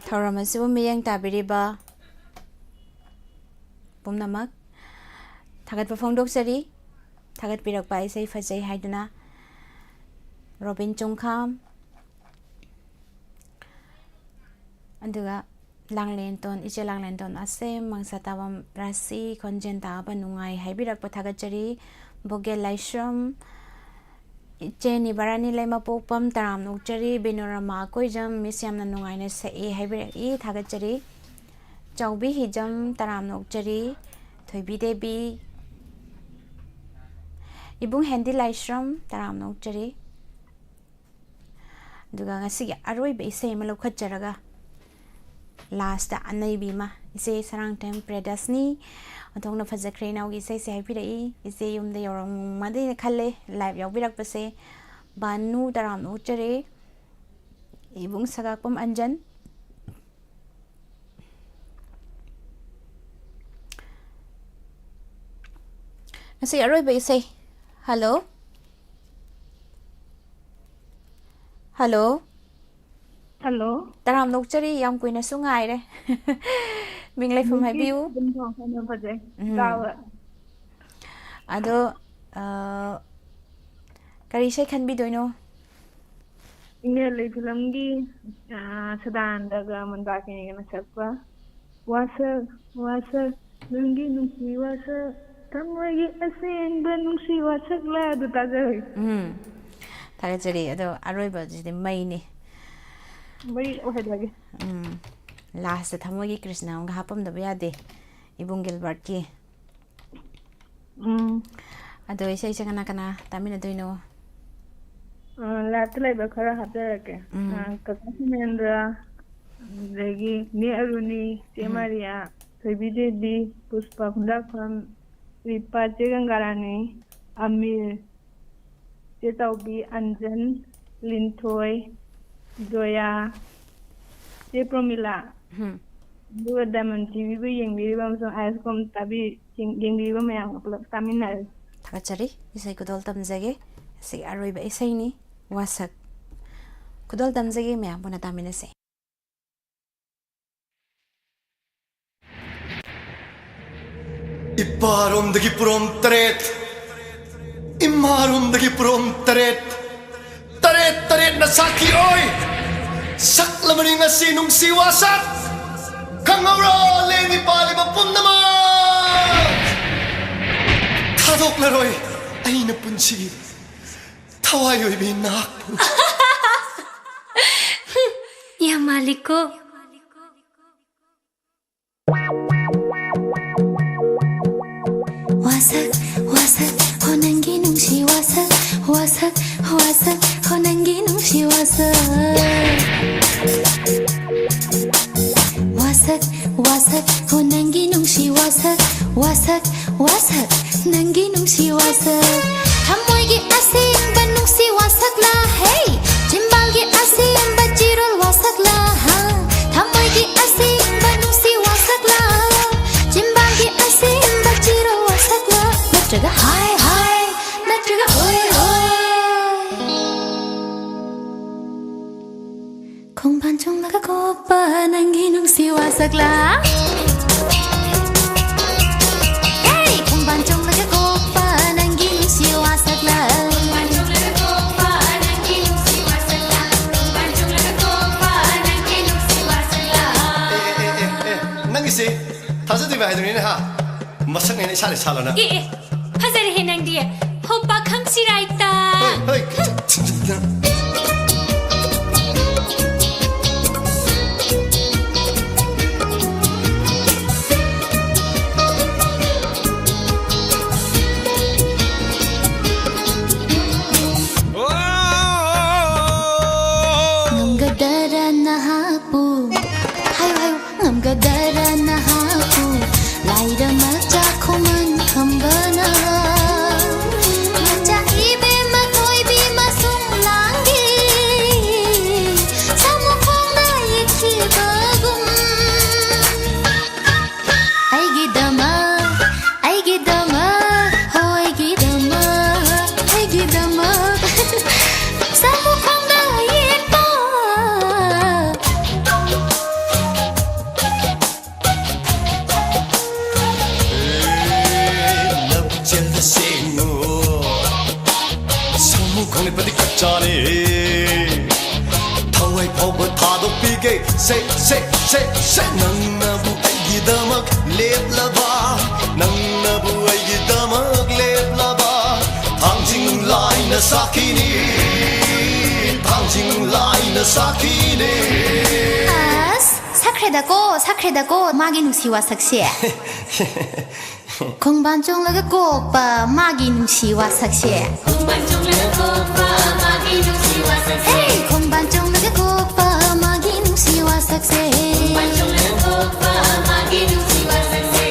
ꯊꯧꯔꯝ ꯑꯁꯤꯕꯨ ꯃꯤꯠꯌꯦꯡ ꯇꯥꯕꯤꯔꯤꯕ ꯄꯨꯝꯅꯃꯛ ꯊꯥꯒꯠꯄ ꯐꯣꯡꯗꯣꯛꯆꯔꯤ꯫ ꯊꯥꯒꯠꯄꯤꯔꯛꯄ ꯏꯁꯩ ꯐꯖꯩ ꯍꯥꯏꯗꯨꯅ ꯔꯣꯕꯤꯟ ꯆꯨꯡꯈꯥꯝ, ꯑꯗꯨꯒ ꯂꯥꯡꯂꯦꯟꯇꯣꯟ, ꯏꯆꯦ ꯂꯥꯡꯂꯦꯟꯇꯣꯟ ꯑꯁꯦꯝ, ꯃꯪꯁꯥꯇꯥꯕꯝ ꯔꯥꯁꯤ, ꯈꯣꯟꯖꯦꯜ ꯇꯥꯕ ꯅꯨꯡꯉꯥꯏ ꯍꯥꯏꯕꯤꯔꯛꯄ ꯊꯥꯒꯠꯆꯔꯤ꯫ ꯕꯣꯒꯦꯜ ꯂꯥꯏꯁ꯭ꯔꯝ, ꯏꯆꯦ ꯅꯤꯕꯥꯔꯥꯅꯤ ꯂꯩꯃꯄꯣꯛꯄꯝ, ꯇꯔꯥꯝꯅ ꯑꯣꯛꯆꯔꯤ꯫ ꯕꯦꯅꯣꯔꯥꯃꯥ ꯑꯀꯣꯏꯖꯝ, ꯃꯤꯁ ꯌꯥꯝꯅ ꯅꯨꯡꯉꯥꯏꯅ ꯁꯛꯏ ꯍꯥꯏꯕꯤꯔꯛꯏ, ꯊꯥꯒꯠꯆꯔꯤ꯫ ꯆꯥꯎꯕꯤ ꯍꯤꯖꯝ, ꯇꯔꯥꯝꯅ ꯑꯣꯛꯆꯔꯤ꯫ ꯊꯣꯏꯕꯤ ꯗꯦꯕꯤ, ꯏꯕꯨꯡ ꯍꯦꯟꯗꯤ ꯂꯥꯏꯁ꯭ꯔꯝ, ꯇꯔꯥꯝꯅ ꯑꯣꯛꯆꯔꯤ꯫ ꯑꯗꯨꯒ ꯉꯁꯤꯒꯤ ꯑꯔꯣꯏꯕ ꯏꯁꯩ ꯑꯃ ꯂꯧꯈꯠꯆꯔꯒ ꯂꯥꯁꯇ ꯑꯅꯩꯕꯤ ꯑꯃ, ꯏꯆꯦ ꯁꯔꯥꯡꯊꯦꯝ ꯄ꯭ꯔꯦꯗꯁꯅꯤ꯫ ꯑꯣꯟꯊꯣꯛꯅ ꯐꯖꯈ꯭ꯔꯦ ꯏꯅꯥꯎꯒꯤ ꯏꯁꯩꯁꯦ ꯍꯥꯏꯕꯤꯔꯛꯏ꯫ ꯏꯆꯦ ꯌꯨꯝꯗ ꯌꯧꯔꯝꯃꯗꯤꯅ ꯈꯜꯂꯦ ꯂꯥꯏꯚ ꯌꯥꯎꯕꯤꯔꯛꯄꯁꯦ꯫ ꯕꯥꯅꯨ, ꯇꯔꯥꯝꯅ ꯑꯣꯛꯆꯔꯦ꯫ ꯏꯕꯨꯡ ꯁꯒꯥꯛꯄꯝ ꯑꯟꯖꯟ꯫ ꯉꯁꯤ ꯑꯔꯣꯏꯕ ꯏꯁꯩ꯫ ꯍꯜꯂꯣ? ꯍꯜꯂꯣ? ꯍꯜꯂꯣ? ꯇꯔꯥꯝꯅ ꯑꯣꯛꯆꯔꯤ, ꯌꯥꯝ ꯀꯨꯏꯅꯁꯨ ꯉꯥꯏꯔꯦ꯫ ꯃꯤꯡ ꯂꯩꯐꯝ ꯍꯥꯏꯕꯤꯌꯨ꯫ ꯑꯗꯨꯝ ꯐꯖꯩ꯫ ꯎꯝ꯫ ꯇꯥꯕ꯫ ꯑꯗꯣ, ꯑ, ꯀꯔꯤ ꯏꯁꯩ ꯈꯟꯕꯤꯗꯣꯏꯅꯣ? ꯏꯪꯂꯦꯟ ꯂꯩ ꯐꯤꯂꯝꯒꯤ, ꯑ, ꯁꯗꯥꯅꯟꯗꯒ ꯃꯟꯗꯥꯀꯤꯅꯤꯒꯅ ꯁꯛꯄ ꯋꯥꯁꯛ, ꯋꯥꯁꯛ, ꯅꯪꯒꯤ ꯅꯨꯡꯁꯤ ꯋꯥꯁꯛ, ꯊꯃꯣꯏꯒꯤ ꯑꯁꯦꯡꯕ ꯅꯨꯡꯁꯤ ꯋꯥꯁꯛꯂ ꯑꯗꯨ ꯇꯥꯖꯔꯒꯦ꯫ ꯎꯝ꯫ ꯊꯥꯒꯠꯆꯔꯤ꯫ ꯑꯗꯣ ꯑꯔꯣꯏꯕꯁꯤꯗꯤ ꯃꯩꯅꯤ꯫ ꯃꯩ ꯑꯣꯏꯍꯜꯂꯒꯦ꯫ ꯎꯝ꯫ ꯂꯥꯁꯇ ꯊꯃꯣꯏꯒꯤ ꯀ꯭ꯔꯤꯁꯅ ꯑꯃꯒ ꯍꯥꯞꯄꯝꯗꯕ ꯌꯥꯗꯦ꯫ ꯏꯕꯨꯡ ꯒꯤꯜꯕꯔꯠꯀꯤ꯫ ꯎꯝ꯫ ꯑꯗꯣ ꯏꯁꯩꯁꯦ ꯀꯅꯥ ꯀꯅꯥ ꯇꯥꯃꯤꯟꯅꯗꯣꯏꯅꯣ? ꯑ, ꯂꯥꯏꯞꯇ ꯂꯩꯕ ꯈꯔ ꯍꯥꯞꯆꯔꯛꯀꯦ꯫ ꯎꯝ꯫ ꯑ, ꯀꯀꯥ ꯁꯨꯃꯦꯟꯗ꯭ꯔ, ꯑꯗꯒꯤ ꯅꯦ ꯑꯔꯨꯅꯤ, ꯆꯦ ꯎꯝ꯫ ꯃꯥꯔꯤꯌꯥ, ꯊꯣꯏꯕꯤ ꯗꯦꯕꯤ, ꯄꯨꯁꯄꯥ ꯈꯨꯟꯗ꯭ꯔꯥꯛꯐꯝ, ꯔꯤꯄꯥ, ꯆꯦ ꯒꯪꯒꯥꯔꯥꯅꯤ, ꯑꯃꯤꯔ, ꯆꯦ ꯆꯥꯎꯕꯤ, ꯑꯟꯖꯟ, ꯂꯤꯟꯊꯣꯏ, ꯖꯣꯌꯥ, ꯆꯦ ꯄ꯭ꯔꯣꯃꯤꯂꯥ, ꯎꯝ꯫ ꯑꯗꯨꯒ ꯗꯥꯏꯃꯟ ꯇꯤꯚꯤꯕꯨ ꯌꯦꯡꯕꯤꯔꯤꯕ ꯑꯃꯁꯨꯡ ꯑꯥꯏ ꯑꯦꯁ ꯀꯣꯝ ꯇꯥꯕꯤ-, ꯌꯦꯡ-, ꯌꯦꯡꯕꯤꯔꯤꯕ ꯃꯌꯥꯝꯒ ꯄꯨꯂꯞ ꯇꯥꯃꯤꯟꯅꯔꯦ꯫ ꯊꯥꯒꯠꯆꯔꯤ꯫ ꯏꯁꯩ ꯈꯨꯗꯣꯜ ꯇꯝꯖꯒꯦ꯫ ꯁꯤꯒꯤ ꯑꯔꯣꯏꯕ ꯏꯁꯩꯅꯤ, ꯋꯥꯁꯛ꯫ ꯈꯨꯗꯣꯜ ꯇꯝꯖꯒꯦ, ꯃꯌꯥꯝ ꯄꯨꯟꯅ ꯇꯥꯃꯤꯟꯅꯁꯦ꯫ ꯏꯄꯥꯔꯣꯝꯗꯒꯤ ꯄꯨꯔꯣꯝ ꯇꯔꯦꯠ, ꯏꯃꯥꯔꯣꯝꯗꯒꯤ ꯄꯨꯔꯣꯝ ꯇꯔꯦꯠ, ꯇꯔꯦꯠ ꯇꯔꯦꯠꯅ ꯁꯥꯈꯤ ꯑꯣꯏ꯫ ꯁꯛꯂꯕꯅꯤ ꯉꯁꯤ ꯅꯨꯡꯁꯤ ꯋꯥꯁꯛ꯫ ꯈꯪꯍꯧꯔꯣ, ꯂꯦꯡꯉꯤ ꯄꯥꯜꯂꯤꯕ ꯄꯨꯝꯅꯃꯛ꯫ ꯊꯥꯗꯣꯛꯂꯔꯣꯏ ꯑꯩꯅ ꯄꯨꯟꯁꯤ ꯊꯋꯥꯏ ꯑꯣꯏꯕꯤ ꯅꯍꯥꯛꯄꯨ꯫ ꯌꯥꯝ ꯃꯥꯜꯂꯤꯀꯣ꯫ ꯋꯥꯁꯛ, ꯋꯥꯁꯛ, ꯍꯣ ꯅꯪꯒꯤ ꯅꯨꯡꯁꯤ ꯋꯥꯁꯛ, ꯋꯥꯁꯛ, ꯋꯥꯁꯛ, ꯍꯣ ꯅꯪꯒꯤ ꯅꯨꯡꯁꯤ ꯋꯥꯁꯛ꯫ ꯋꯥꯁꯛ, ꯋꯥꯁꯛ, ꯍꯣ ꯅꯪꯒꯤ ꯅꯨꯡꯁꯤ ꯋꯥꯁꯛ, ꯋꯥꯁꯛ, ꯋꯥꯁꯛ, ꯅꯪꯒꯤ ꯅꯨꯡꯁꯤ ꯋꯥꯁꯛ꯫ ꯊꯃꯣꯏꯒꯤ ꯑꯁꯦꯡꯕ ꯅꯨꯡꯁꯤ ꯋꯥꯁꯛꯂꯥ, ꯍꯦ? ꯆꯤꯝꯕꯥꯜꯒꯤ ꯑꯁꯦꯡꯕ ꯆꯤꯔꯣꯜ ꯋꯥꯁꯛꯂꯥ, ꯍꯥ? ꯊꯃꯣꯏꯒꯤ ꯑꯁꯦꯡꯕ ꯅꯨꯡꯁꯤ ꯋꯥꯁꯛꯂꯥ? ꯆꯤꯝꯕꯥꯜꯒꯤ ꯑꯁꯦꯡꯕ ꯆꯤꯔꯣꯜ ꯋꯥꯁꯛꯂꯥ? ꯅꯠꯇ꯭ꯔꯒ ꯍꯥꯏ ꯍꯥꯏ, ꯅꯠꯇ꯭ꯔꯒ ꯍꯣꯏ ꯍꯣꯏ꯫ ꯈꯣꯡꯕꯥꯟ ꯆꯣꯡꯂꯒ ꯀꯣꯛꯄ ꯅꯪꯒꯤ ꯅꯨꯡꯁꯤ ꯋꯥꯁꯛꯂꯥ? ꯍꯦ! ꯈꯣꯡꯕꯥꯟ ꯆꯣꯡꯂꯒ ꯀꯣꯛꯄ ꯅꯪꯒꯤ ꯅꯨꯡꯁꯤ ꯋꯥꯁꯛꯂꯥ? ꯈꯣꯡꯕꯥꯟ ꯆꯣꯡꯂꯒ ꯀꯣꯛꯄ ꯅꯪꯒꯤ ꯅꯨꯡꯁꯤ ꯋꯥꯁꯛꯂꯥ? ꯈꯣꯡꯕꯥꯟ ꯆꯣꯡꯂꯒ ꯀꯣꯛꯄ ꯅꯪꯒꯤ ꯅꯨꯡꯁꯤ ꯋꯥꯁꯛꯂꯥ? ꯑꯦ, ꯑꯦ, ꯑꯦ, ꯑꯦ, ꯅꯪꯒꯤꯁꯦ ꯊꯥꯖꯗ꯭ꯔꯤꯕ ꯍꯥꯏꯗꯨꯅꯤꯅꯦ, ꯍꯥ? ꯃꯁꯛꯅꯦꯅ ꯏꯁꯥꯅ ꯏꯁꯥ ꯂꯣꯏꯅ꯫ ꯑꯦ, ꯑꯦ, ꯐꯖꯔꯦꯍꯦ ꯅꯪꯗꯤ꯫ ꯍꯣ ꯄꯥꯈꯪ ꯁꯤꯔꯥꯏꯇ꯫ ꯍꯣꯏ, ꯍꯣꯏ꯫ ꯉꯝꯒꯗꯔꯥ ꯅꯍꯥꯛꯄꯨ? ꯍꯥꯏꯌꯨ, ꯍꯥꯏꯌꯨ꯫ ꯉꯝꯒꯗꯔꯥ ꯅꯍꯥꯛꯄꯨ ꯂꯥꯏꯔ ꯃꯆꯥ ꯈꯨꯃꯟ ꯈꯝꯕꯅ? ꯃꯆꯥ ꯏꯕꯦꯝꯃ ꯊꯣꯏꯕꯤ ꯃꯁꯨꯡ ꯂꯥꯡꯒꯤ ꯁꯥꯃꯨ ꯈꯣꯡꯅ ꯏꯈꯤꯕꯒꯨꯝ꯫ ꯑꯩꯒꯤꯗꯃꯛ, ꯑꯩꯒꯤꯗꯃꯛ, ꯍꯣ ꯑꯩꯒꯤꯗꯃꯛ, ꯑꯩꯒꯤꯗꯃꯛ꯫ ꯌꯥꯅꯤ꯫ ꯊꯋꯥꯏ ꯐꯥꯎꯕ ꯊꯥꯗꯣꯛꯄꯤꯒꯦ꯫ ꯁꯦ, ꯁꯦ, ꯁꯦ, ꯁꯦ꯫ ꯅꯪꯅꯕꯨ ꯑꯩꯒꯤꯗꯃꯛ ꯂꯦꯞꯂꯕ, ꯅꯪꯅꯕꯨ ꯑꯩꯒꯤꯗꯃꯛ ꯂꯦꯞꯂꯕ, ꯊꯥꯡꯖꯤꯡ ꯂꯥꯏꯅ ꯁꯥꯈꯤꯅꯤ, ꯊꯥꯡꯖꯤꯡ ꯂꯥꯏꯅ ꯁꯥꯈꯤꯅꯤ꯫ ꯑꯁ, ꯁꯛꯈ꯭ꯔꯦꯗꯀꯣ, ꯁꯛꯈ꯭ꯔꯦꯗꯀꯣ, ꯃꯥꯒꯤ ꯅꯨꯡꯁꯤ ꯋꯥꯁꯛꯁꯦ꯫ ꯈꯣꯡꯕꯥꯟ ꯆꯣꯡꯂꯒ ꯀꯣꯛꯄ ꯃꯥꯒꯤ ꯅꯨꯡꯁꯤ ꯋꯥꯁꯛꯁꯦ꯫ ꯈꯣꯡꯕꯥꯟ ꯆꯣꯡꯂꯒ ꯀꯣꯛꯄ ꯃꯥꯒꯤ ꯅꯨꯡꯁꯤ ꯋꯥꯁꯛꯁꯦ꯫ ꯍꯦ! ꯈꯣꯡꯕꯥꯟ ꯆꯣꯡꯂꯒ ꯀꯣꯛꯄ ꯃꯥꯒꯤ ꯅꯨꯡꯁꯤ ꯋꯥꯁꯛꯁꯦ꯫ ꯈꯣꯡꯕꯥꯟ ꯆꯣꯡꯂꯒ ꯀꯣꯛꯄ ꯃꯥꯒꯤ ꯅꯨꯡꯁꯤ ꯋꯥꯁꯛꯁꯦ꯫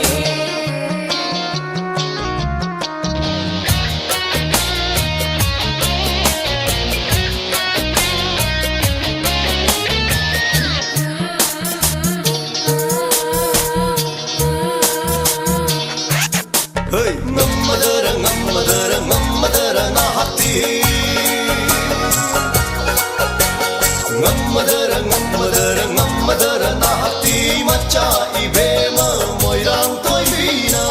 ꯍꯩ! ꯉꯝꯃꯗꯔ, ꯉꯝꯃꯗꯔ, ꯉꯝꯃꯗꯔ ꯅꯍꯥꯛꯇꯤ꯫ ꯉꯝꯃꯗꯔ, ꯉꯝꯃꯗꯔ, ꯉꯝꯃꯗꯔ ꯅꯍꯥꯛꯇꯤ, ꯃꯆꯥ ꯏꯕꯦꯝꯃ ꯃꯣꯏꯔꯥꯡ ꯊꯣꯏꯕꯤꯅ꯫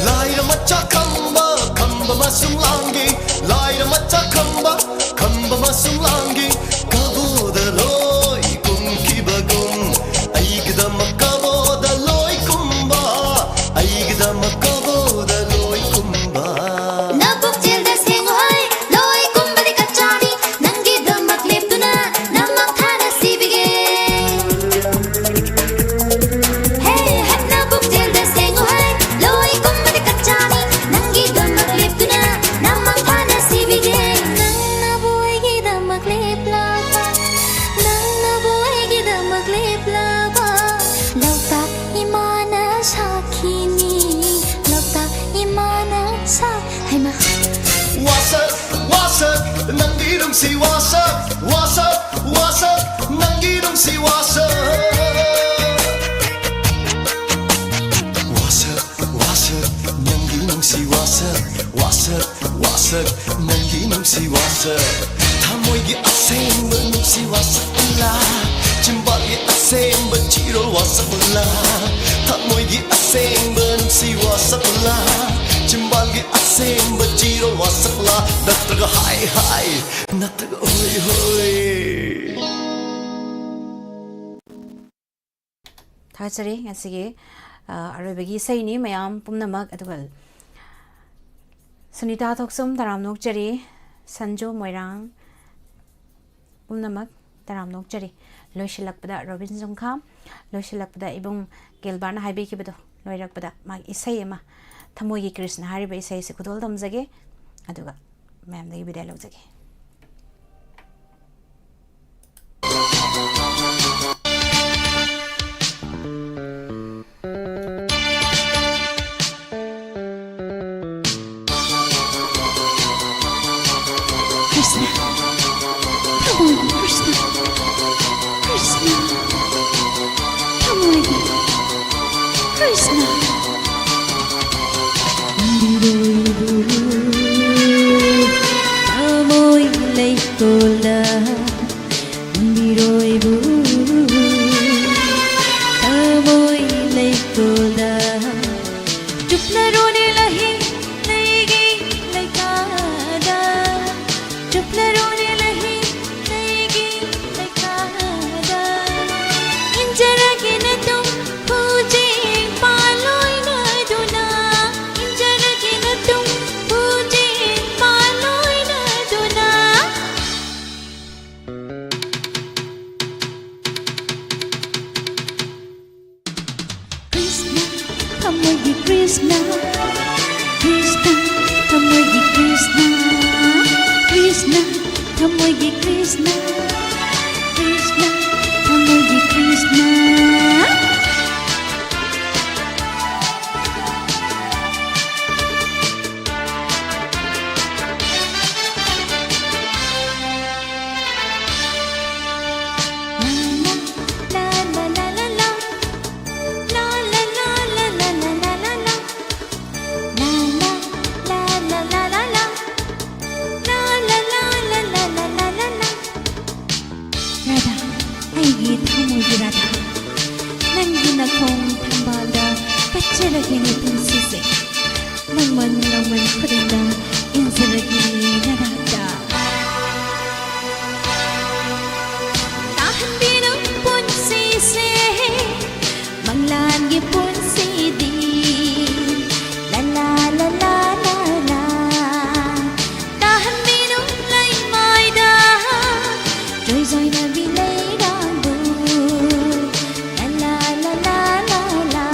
ꯂꯥꯏꯔ ꯃꯆꯥ ꯈꯝꯕ, ꯈꯝꯕ ꯃꯁꯨꯡ ꯂꯥꯡꯒꯤ꯫ ꯂꯥꯏꯔ ꯃꯆꯥ ꯈꯝꯕ, ꯈꯝꯕ ꯃꯁꯨꯡ ꯂꯥꯡꯒꯤ꯫ ꯀꯕꯣꯗ ꯂꯣꯏ ꯀꯨꯝꯈꯤꯕꯒꯨꯝ, ꯑꯩꯒꯤꯗꯃꯛ ꯀꯕꯣꯗ ꯂꯣꯏ ꯀꯨꯝꯕ, ꯑꯩꯒꯤꯗꯃꯛ ꯀꯕꯣꯗ ꯂꯣꯏ ꯀꯨꯝꯕ꯫ ꯅꯕꯨꯛꯆꯦꯜꯗ ꯁꯦꯡꯉꯨ ꯍꯩ, ꯂꯣꯏ ꯀꯨꯝꯕꯗꯤ ꯀꯆꯥꯅꯤ, ꯅꯪꯒꯤꯗꯃꯛ ꯂꯦꯞꯇꯨꯅ ꯅꯃꯥꯡ ꯊꯥꯅ ꯁꯤꯕꯤꯒꯦ꯫ ꯍꯦ, ꯍꯦ, ꯅꯕꯨꯛꯆꯦꯜꯗ ꯁꯦꯡꯉꯨ ꯍꯩ, ꯂꯣꯏ ꯀꯨꯝꯕꯗꯤ ꯀꯆꯥꯅꯤ, ꯅꯪꯒꯤꯗꯃꯛ ꯂꯦꯞꯇꯨꯅ ꯅꯃꯥꯡ ꯊꯥꯅ ꯁꯤꯕꯤꯒꯦ꯫ ꯅꯪꯅꯕꯨ ꯑꯩꯒꯤꯗꯃꯛ ꯂꯦꯞꯂꯕ, ꯅꯪꯅꯕꯨ ꯑꯩꯒꯤꯗꯃꯛ ꯂꯦꯞꯂꯕ, ꯂꯣꯛꯇꯥꯛ ꯏꯃꯥꯅ ꯁꯥꯈꯤꯅꯤ, ꯂꯣꯛꯇꯥꯛ ꯏꯃꯥꯅ ꯁꯥ-, ꯍꯩꯃꯥ꯫ ꯋꯥꯁꯛ, ꯋꯥꯁꯛ, ꯅꯪꯒꯤ ꯅꯨꯡꯁꯤ ꯋꯥꯁꯛ, ꯋꯥꯁꯛ, ꯋꯥꯁꯛ, ꯅꯪꯒꯤ ꯅꯨꯡꯁꯤ ꯋꯥꯁꯛ꯫ ꯋꯥꯁꯛ, ꯋꯥꯁꯛ, ꯅꯪꯒꯤ ꯅꯨꯡꯁꯤ ꯋꯥꯁꯛ, ꯋꯥꯁꯛ, ꯋꯥꯁꯛ, ꯅꯪꯒꯤ ꯅꯨꯡꯁꯤ ꯋꯥꯁꯛ꯫ ꯊꯃꯣꯏꯒꯤ ꯑꯁꯦꯡꯕ ꯅꯨꯡꯁꯤ ꯋꯥꯁꯛ ꯎꯂꯥ, ꯆꯤꯝꯕꯥꯜꯒꯤ ꯑꯁꯦꯡꯕ ꯆꯤꯔꯣꯜ ꯋꯥꯁꯛ ꯎꯂꯥ, ꯊꯃꯣꯏꯒꯤ ꯑꯁꯦꯡꯕ ꯅꯨꯡꯁꯤ ꯋꯥꯁꯛ ꯎꯂꯥ, ꯆꯤꯝꯕꯥꯜꯒꯤ ꯁꯦꯝꯕ ꯆꯤꯔꯣ ꯋꯥꯁꯛꯂꯥ ꯅꯠꯇ꯭ꯔꯒ ꯍꯥꯏ ꯍꯥꯏ ꯅꯠꯇ꯭ꯔꯒ ꯍꯣꯏ ꯍꯣꯏ꯫ ꯊꯥꯒꯠꯆꯔꯤ꯫ ꯉꯁꯤꯒꯤ, ꯑ, ꯑꯔꯣꯏꯕꯒꯤ ꯏꯁꯩꯅꯤ ꯃꯌꯥꯝ ꯄꯨꯝꯅꯃꯛ꯫ ꯑꯗꯨꯒ ꯁꯨꯅꯤꯇꯥ ꯊꯣꯛꯁꯨꯝ ꯇꯔꯥꯝꯅ ꯑꯣꯛꯆꯔꯤ, ꯁꯟꯖꯨ ꯃꯣꯏꯔꯥꯡ ꯄꯨꯝꯅꯃꯛ ꯇꯔꯥꯝꯅ ꯑꯣꯛꯆꯔꯤ꯫ ꯂꯣꯏꯁꯤꯜꯂꯛꯄꯗ ꯔꯣꯕꯤꯟ ꯖꯨꯡꯈꯥꯝ, ꯂꯣꯏꯁꯤꯜꯂꯛꯄꯗ ꯏꯕꯨꯡ ꯒꯤꯜꯕꯥꯔꯠꯅ ꯍꯥꯏꯕꯤꯈꯤꯕꯗꯣ, ꯂꯣꯏꯔꯛꯄꯗ ꯃꯥꯒꯤ ꯏꯁꯩ ꯑꯃ, ꯊꯃꯣꯏꯒꯤ ꯀ꯭ꯔꯤꯁꯅ ꯍꯥꯏꯔꯤꯕ ꯏꯁꯩꯁꯤ ꯈꯨꯗꯣꯜ ꯇꯝꯖꯒꯦ꯫ ꯑꯗꯨꯒ ꯃꯌꯥꯝꯗꯒꯤ ꯕꯤꯗꯥꯏ ꯂꯧꯖꯒꯦ꯫ ꯀ꯭ꯔꯤꯁꯅ, ꯊꯃꯣꯏꯒꯤ ꯀ꯭ꯔꯤꯁꯅ, ꯀ꯭ꯔꯤꯁꯅ, ꯊꯃꯣꯏꯒꯤ ꯀ꯭ꯔꯤꯁꯅ꯫ ꯊꯃꯣꯏ ꯂꯩꯀꯣꯜꯗ ꯊꯝꯕꯤꯔꯣꯏꯕꯨ ꯊꯃꯣꯏ ꯂꯩꯀꯣꯜꯗ꯫ ꯆꯨꯞꯅꯔꯣꯅꯦ ꯂꯩꯍꯤ ꯂꯩꯒꯤ ꯂꯩꯀꯥꯗ, ꯆꯨꯞꯅꯔꯣꯅꯦ ꯂꯩꯍꯤ ꯂꯩꯒꯤ ꯂꯩꯀꯥꯗ꯫ ꯏꯟꯖꯔꯒꯦ ꯅꯇꯨꯝ ꯈꯨꯖꯦꯡ ꯄꯥꯜꯂꯣꯏꯅꯗꯨꯅ, ꯏꯟꯖꯔꯒꯦ ꯅꯇꯨꯝ ꯈꯨꯖꯦꯡ ꯄꯥꯜꯂꯣꯏꯅꯗꯨꯅ꯫ ꯀ꯭ꯔꯤꯁꯅ, ꯊꯃꯣꯏꯒꯤ ꯀ꯭ꯔꯤꯁꯅ, ꯀ꯭ꯔꯤꯁꯅ, ꯊꯃꯣꯏꯒꯤ ꯀ꯭ꯔꯤꯁꯅ, ꯀ꯭ꯔꯤꯁꯅ, ꯊꯃꯣꯏꯒꯤ ꯀ꯭ꯔꯤꯁꯅ, ꯀ꯭ꯔꯤꯁꯅ, ꯊꯃꯣꯏꯒꯤ ꯀ꯭ꯔꯤꯁꯅ꯫ ꯔꯥꯙꯥ, ꯑꯩꯒꯤ ꯊꯃꯣꯏꯒꯤ ꯔꯥꯙꯥ, ꯅꯪꯒꯤ ꯅꯈꯣꯡ ꯊꯝꯕꯥꯜꯗ ꯀꯠꯆꯔꯒꯦꯅꯦ ꯄꯨꯟꯁꯤꯁꯦ꯫ ꯅꯪꯃꯟ ꯅꯪꯃꯟ ꯈꯨꯗꯤꯡꯗ ꯏꯟꯖꯔꯒꯦ ꯅꯅꯥꯛꯇ꯫ ꯇꯥꯍꯟꯕꯤꯅꯨ ꯄꯨꯟꯁꯤꯁꯦ ꯃꯪꯂꯥꯟꯒꯤ ꯄꯨꯟꯁꯤꯗꯤ꯫ ꯂꯥ ꯂꯥ ꯂꯥ ꯂꯥ ꯂꯥ ꯂꯥ꯫ ꯇꯥꯍꯟꯕꯤꯅꯨ ꯂꯩꯃꯥꯏꯗ ꯆꯣꯏꯖꯥꯏꯅꯕꯤ ꯂꯩꯔꯥꯡꯕꯨ꯫ ꯂꯥ ꯂꯥ ꯂꯥ ꯂꯥ ꯂꯥ ꯂꯥ꯫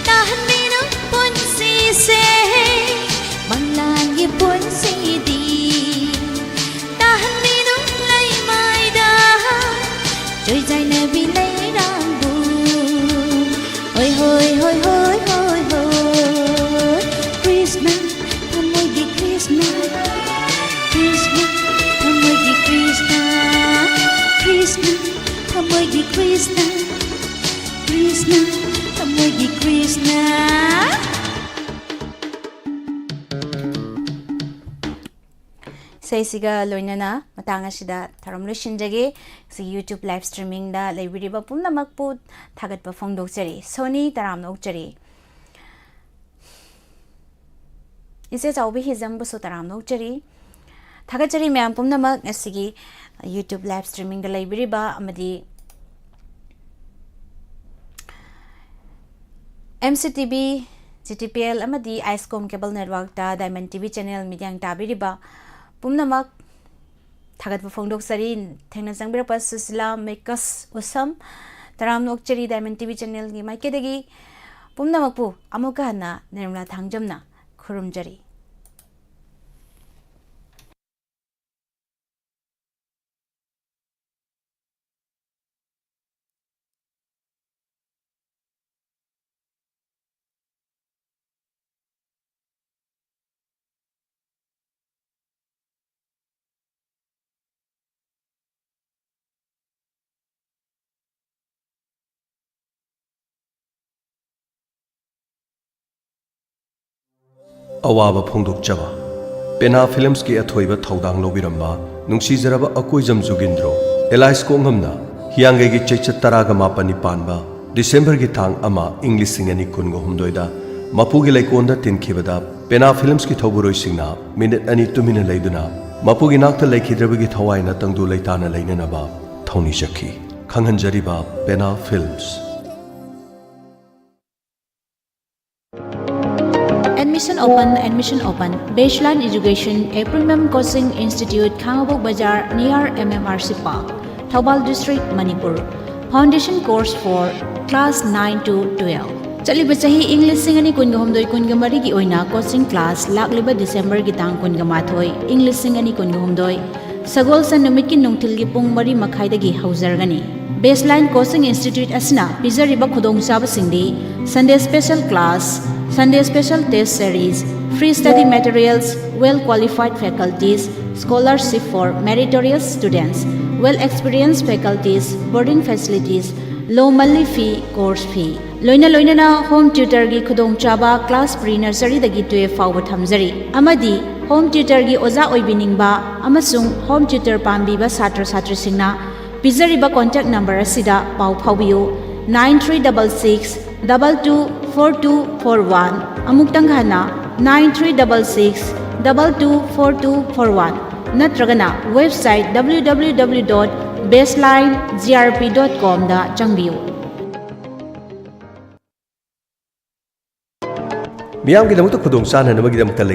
ꯇꯥꯍꯟꯕꯤꯅꯨ ꯄꯨꯟꯁꯤꯁꯦ ꯃꯪꯂꯥꯟꯒꯤ ꯄꯨꯟꯁꯤꯗꯤ꯫ ꯇꯥꯍꯟꯕꯤꯅꯨ ꯂꯩꯃꯥꯏꯗ ꯆꯣꯏꯖꯥꯏꯅꯕꯤ ꯂꯩꯔꯥꯡꯕꯨ꯫ ꯍꯣꯏ ꯍꯣꯏ ꯍꯣꯏ ꯍꯣꯏ ꯍꯣꯏ ꯍꯣꯏ꯫ ꯀ꯭ꯔꯤꯁꯅ ꯊꯃꯣꯏꯒꯤ ꯀ꯭ꯔꯤꯁꯅ꯫ ꯀ꯭ꯔꯤꯁꯅ ꯊꯃꯣꯏꯒꯤ ꯀ꯭ꯔꯤꯁꯅ꯫ ꯀ꯭ꯔꯤꯁꯅ ꯊꯃꯣꯏꯒꯤ ꯀ꯭ꯔꯤꯁꯅ꯫ ꯀ꯭ꯔꯤꯁꯅ ꯊꯃꯣꯏꯒꯤ ꯀ꯭ꯔꯤꯁꯅ꯫ ꯏꯁꯩꯁꯤꯒ ꯂꯣꯏꯅꯅ ꯃꯇꯥꯡ ꯑꯁꯤꯗ ꯊꯧꯔꯝ ꯂꯣꯏꯁꯤꯟꯖꯒꯦ꯫ ꯁꯤ YouTube live streamingꯗ ꯂꯩꯕꯤꯔꯤꯕ ꯄꯨꯝꯅꯃꯛꯄꯨ ꯊꯥꯒꯠꯄ ꯐꯣꯡꯗꯣꯛꯆꯔꯤ꯫ ꯁꯣꯅꯤ ꯇꯔꯥꯝꯅ ꯑꯣꯛꯆꯔꯤ꯫ ꯏꯆꯦ ꯆꯥꯎꯕꯤ ꯍꯤꯖꯝꯕꯨꯁꯨ ꯇꯔꯥꯝꯅ ꯑꯣꯛꯆꯔꯤ꯫ ꯊꯥꯒꯠꯆꯔꯤ ꯃꯌꯥꯝ ꯄꯨꯝꯅꯃꯛ ꯉꯁꯤꯒꯤ YouTube live streamingꯗ ꯂꯩꯕꯤꯔꯤꯕ ꯑꯃꯗꯤ M C T V, G T P L ꯑꯃꯗꯤ ꯑꯥꯏꯁꯀꯣꯝ cable networkꯇ Diamond T V channel ꯃꯤꯠꯌꯦꯡ ꯇꯥꯕꯤꯔꯤꯕ ꯄꯨꯝꯅꯃꯛ ꯊꯥꯒꯠꯄ ꯐꯣꯡꯗꯣꯛꯆꯔꯤ꯫ ꯊꯦꯡꯅ ꯆꯪꯕꯤꯔꯛꯄ ꯁꯨꯁꯤꯂꯥ ꯃꯦꯀꯁ ꯎꯁꯝ, ꯇꯔꯥꯝꯅ ꯑꯣꯛꯆꯔꯤ꯫ Diamond T V channelꯒꯤ ꯃꯥꯏꯀꯩꯗꯒꯤ ꯄꯨꯝꯅꯃꯛꯄꯨ ꯑꯃꯨꯛꯀ ꯍꯟꯅ ꯅꯤꯔꯃꯂꯥ ꯊꯥꯡꯖꯝꯅ ꯈꯨꯔꯨꯝꯖꯔꯤ꯫ ꯑꯋꯥꯕ ꯐꯣꯡꯗꯣꯛꯆꯕ꯫ ꯄꯦꯅꯥ ꯐꯤꯂꯝꯁꯀꯤ ꯑꯊꯣꯏꯕ ꯊꯧꯗꯥꯡ ꯂꯧꯕꯤꯔꯝꯕ ꯅꯨꯡꯁꯤꯖꯔꯕ ꯑꯀꯣꯏꯖꯝ ꯖꯨꯒꯤꯟꯗ꯭ꯔꯣ ꯑꯦꯂꯥꯏꯁ ꯀꯣꯡꯉꯝꯅ ꯍꯤꯌꯥꯡꯒꯩꯒꯤ ꯆꯩꯆꯠ ꯇꯔꯥꯒ ꯃꯥꯄꯟꯅꯤ ꯄꯥꯟꯕ ꯗꯤꯁꯦꯝꯕꯔꯒꯤ ꯇꯥꯡ ꯑꯃ, ꯏꯪ ꯂꯤꯁꯤꯡ ꯑꯅꯤ ꯀꯨꯟꯒ ꯍꯨꯝꯗꯣꯏꯗ ꯃꯄꯨꯒꯤ ꯂꯩꯀꯣꯜꯗ ꯇꯤꯟꯈꯤꯕꯗ ꯄꯦꯅꯥ ꯐꯤꯜꯝꯁꯀꯤ ꯊꯧꯕꯨꯔꯣꯏꯁꯤꯡꯅ ꯃꯤꯅꯤꯠ ꯑꯅꯤ ꯇꯨꯃꯤꯟꯅ ꯂꯩꯗꯨꯅ ꯃꯄꯨꯒꯤ ꯅꯥꯛꯇ ꯂꯩꯈꯤꯗ꯭ꯔꯕꯒꯤ ꯊꯋꯥꯏꯅ ꯇꯪꯗꯨ ꯂꯩꯇꯥꯅ ꯂꯩꯅꯅꯕ ꯊꯧꯅꯤꯖꯈꯤ꯫ ꯈꯪꯍꯟꯖꯔꯤꯕ ꯄꯦꯅꯥ ꯐꯤꯜꯝꯁ꯫ Admission open, admission open. Baseline Education, A Premium Coaching Institute, ꯈꯥꯉꯕꯣꯛ ꯕꯖꯥꯔ, near M M R C Park, Thoubal district, Manipur. Foundation course for class nine to twelve꯫ ꯆꯠꯂꯤꯕ ꯆꯍꯤ ꯏꯪ ꯂꯤꯁꯤꯡ ꯑꯅꯤ ꯀꯨꯟꯒ ꯍꯨꯝꯗꯣꯏ ꯀꯨꯟꯒ ꯃꯔꯤꯒꯤ ꯑꯣꯏꯅ coaching class ꯂꯥꯛꯂꯤꯕ Decemberꯒꯤ ꯇꯥꯡ ꯀꯨꯟꯒ ꯃꯥꯊꯣꯏ, ꯏꯪ ꯂꯤꯁꯤꯡ ꯑꯅꯤ ꯀꯨꯟꯒ ꯍꯨꯝꯗꯣꯏ, ꯁꯒꯣꯜꯁꯦꯟ ꯅꯨꯃꯤꯠꯀꯤ ꯅꯨꯡꯊꯤꯜꯒꯤ ꯄꯨꯡ ꯃꯔꯤ ꯃꯈꯥꯏꯗꯒꯤ ꯍꯧꯖꯔꯒꯅꯤ꯫ Baseline Coaching Institute ꯑꯁꯤꯅ ꯄꯤꯖꯔꯤꯕ ꯈꯨꯗꯣꯡꯆꯥꯕꯁꯤꯡꯗꯤ Sunday special class, Sunday special test series, free study materials, well qualified faculties, scholarship for meritorious students, well experienced faculties, boarding facilities, low monthly fee, course fee꯫ ꯂꯣꯏꯅ ꯂꯣꯏꯅꯅ home tutorꯒꯤ ꯈꯨꯗꯣꯡꯆꯥꯕ class pre nurseryꯗꯒꯤ twelve ꯐꯥꯎꯕ ꯊꯝꯖꯔꯤ, ꯑꯃꯗꯤ home tutorꯒꯤ ꯑꯣꯖꯥ ꯑꯣꯏꯕꯤꯅꯤꯡꯕ ꯑꯃꯁꯨꯡ home tutor ꯄꯥꯝꯕꯤꯕ ꯁꯥꯇ꯭ꯔ ꯁꯥꯇ꯭ꯔꯤꯁꯤꯡꯅ ꯄꯤꯖꯔꯤꯕ contact number ꯑꯁꯤꯗ ꯄꯥꯎ ꯐꯥꯎꯕꯤꯌꯨ, nine three double six double two four two four one꯫ ꯑꯃꯨꯛꯇꯪ ꯍꯟꯅ, nine three double six double two four two four one, ꯅꯠꯇ꯭ꯔꯒꯅ website W W W dot baseline G R P dot comꯗ ꯆꯪꯕꯤꯌꯨ꯫ ꯃꯤꯌꯥꯝꯒꯤꯗꯃꯛꯇ ꯈꯨꯗꯣꯡ ꯆꯥꯅꯅꯕꯒꯤꯗꯃꯛꯇ ꯂꯩ꯫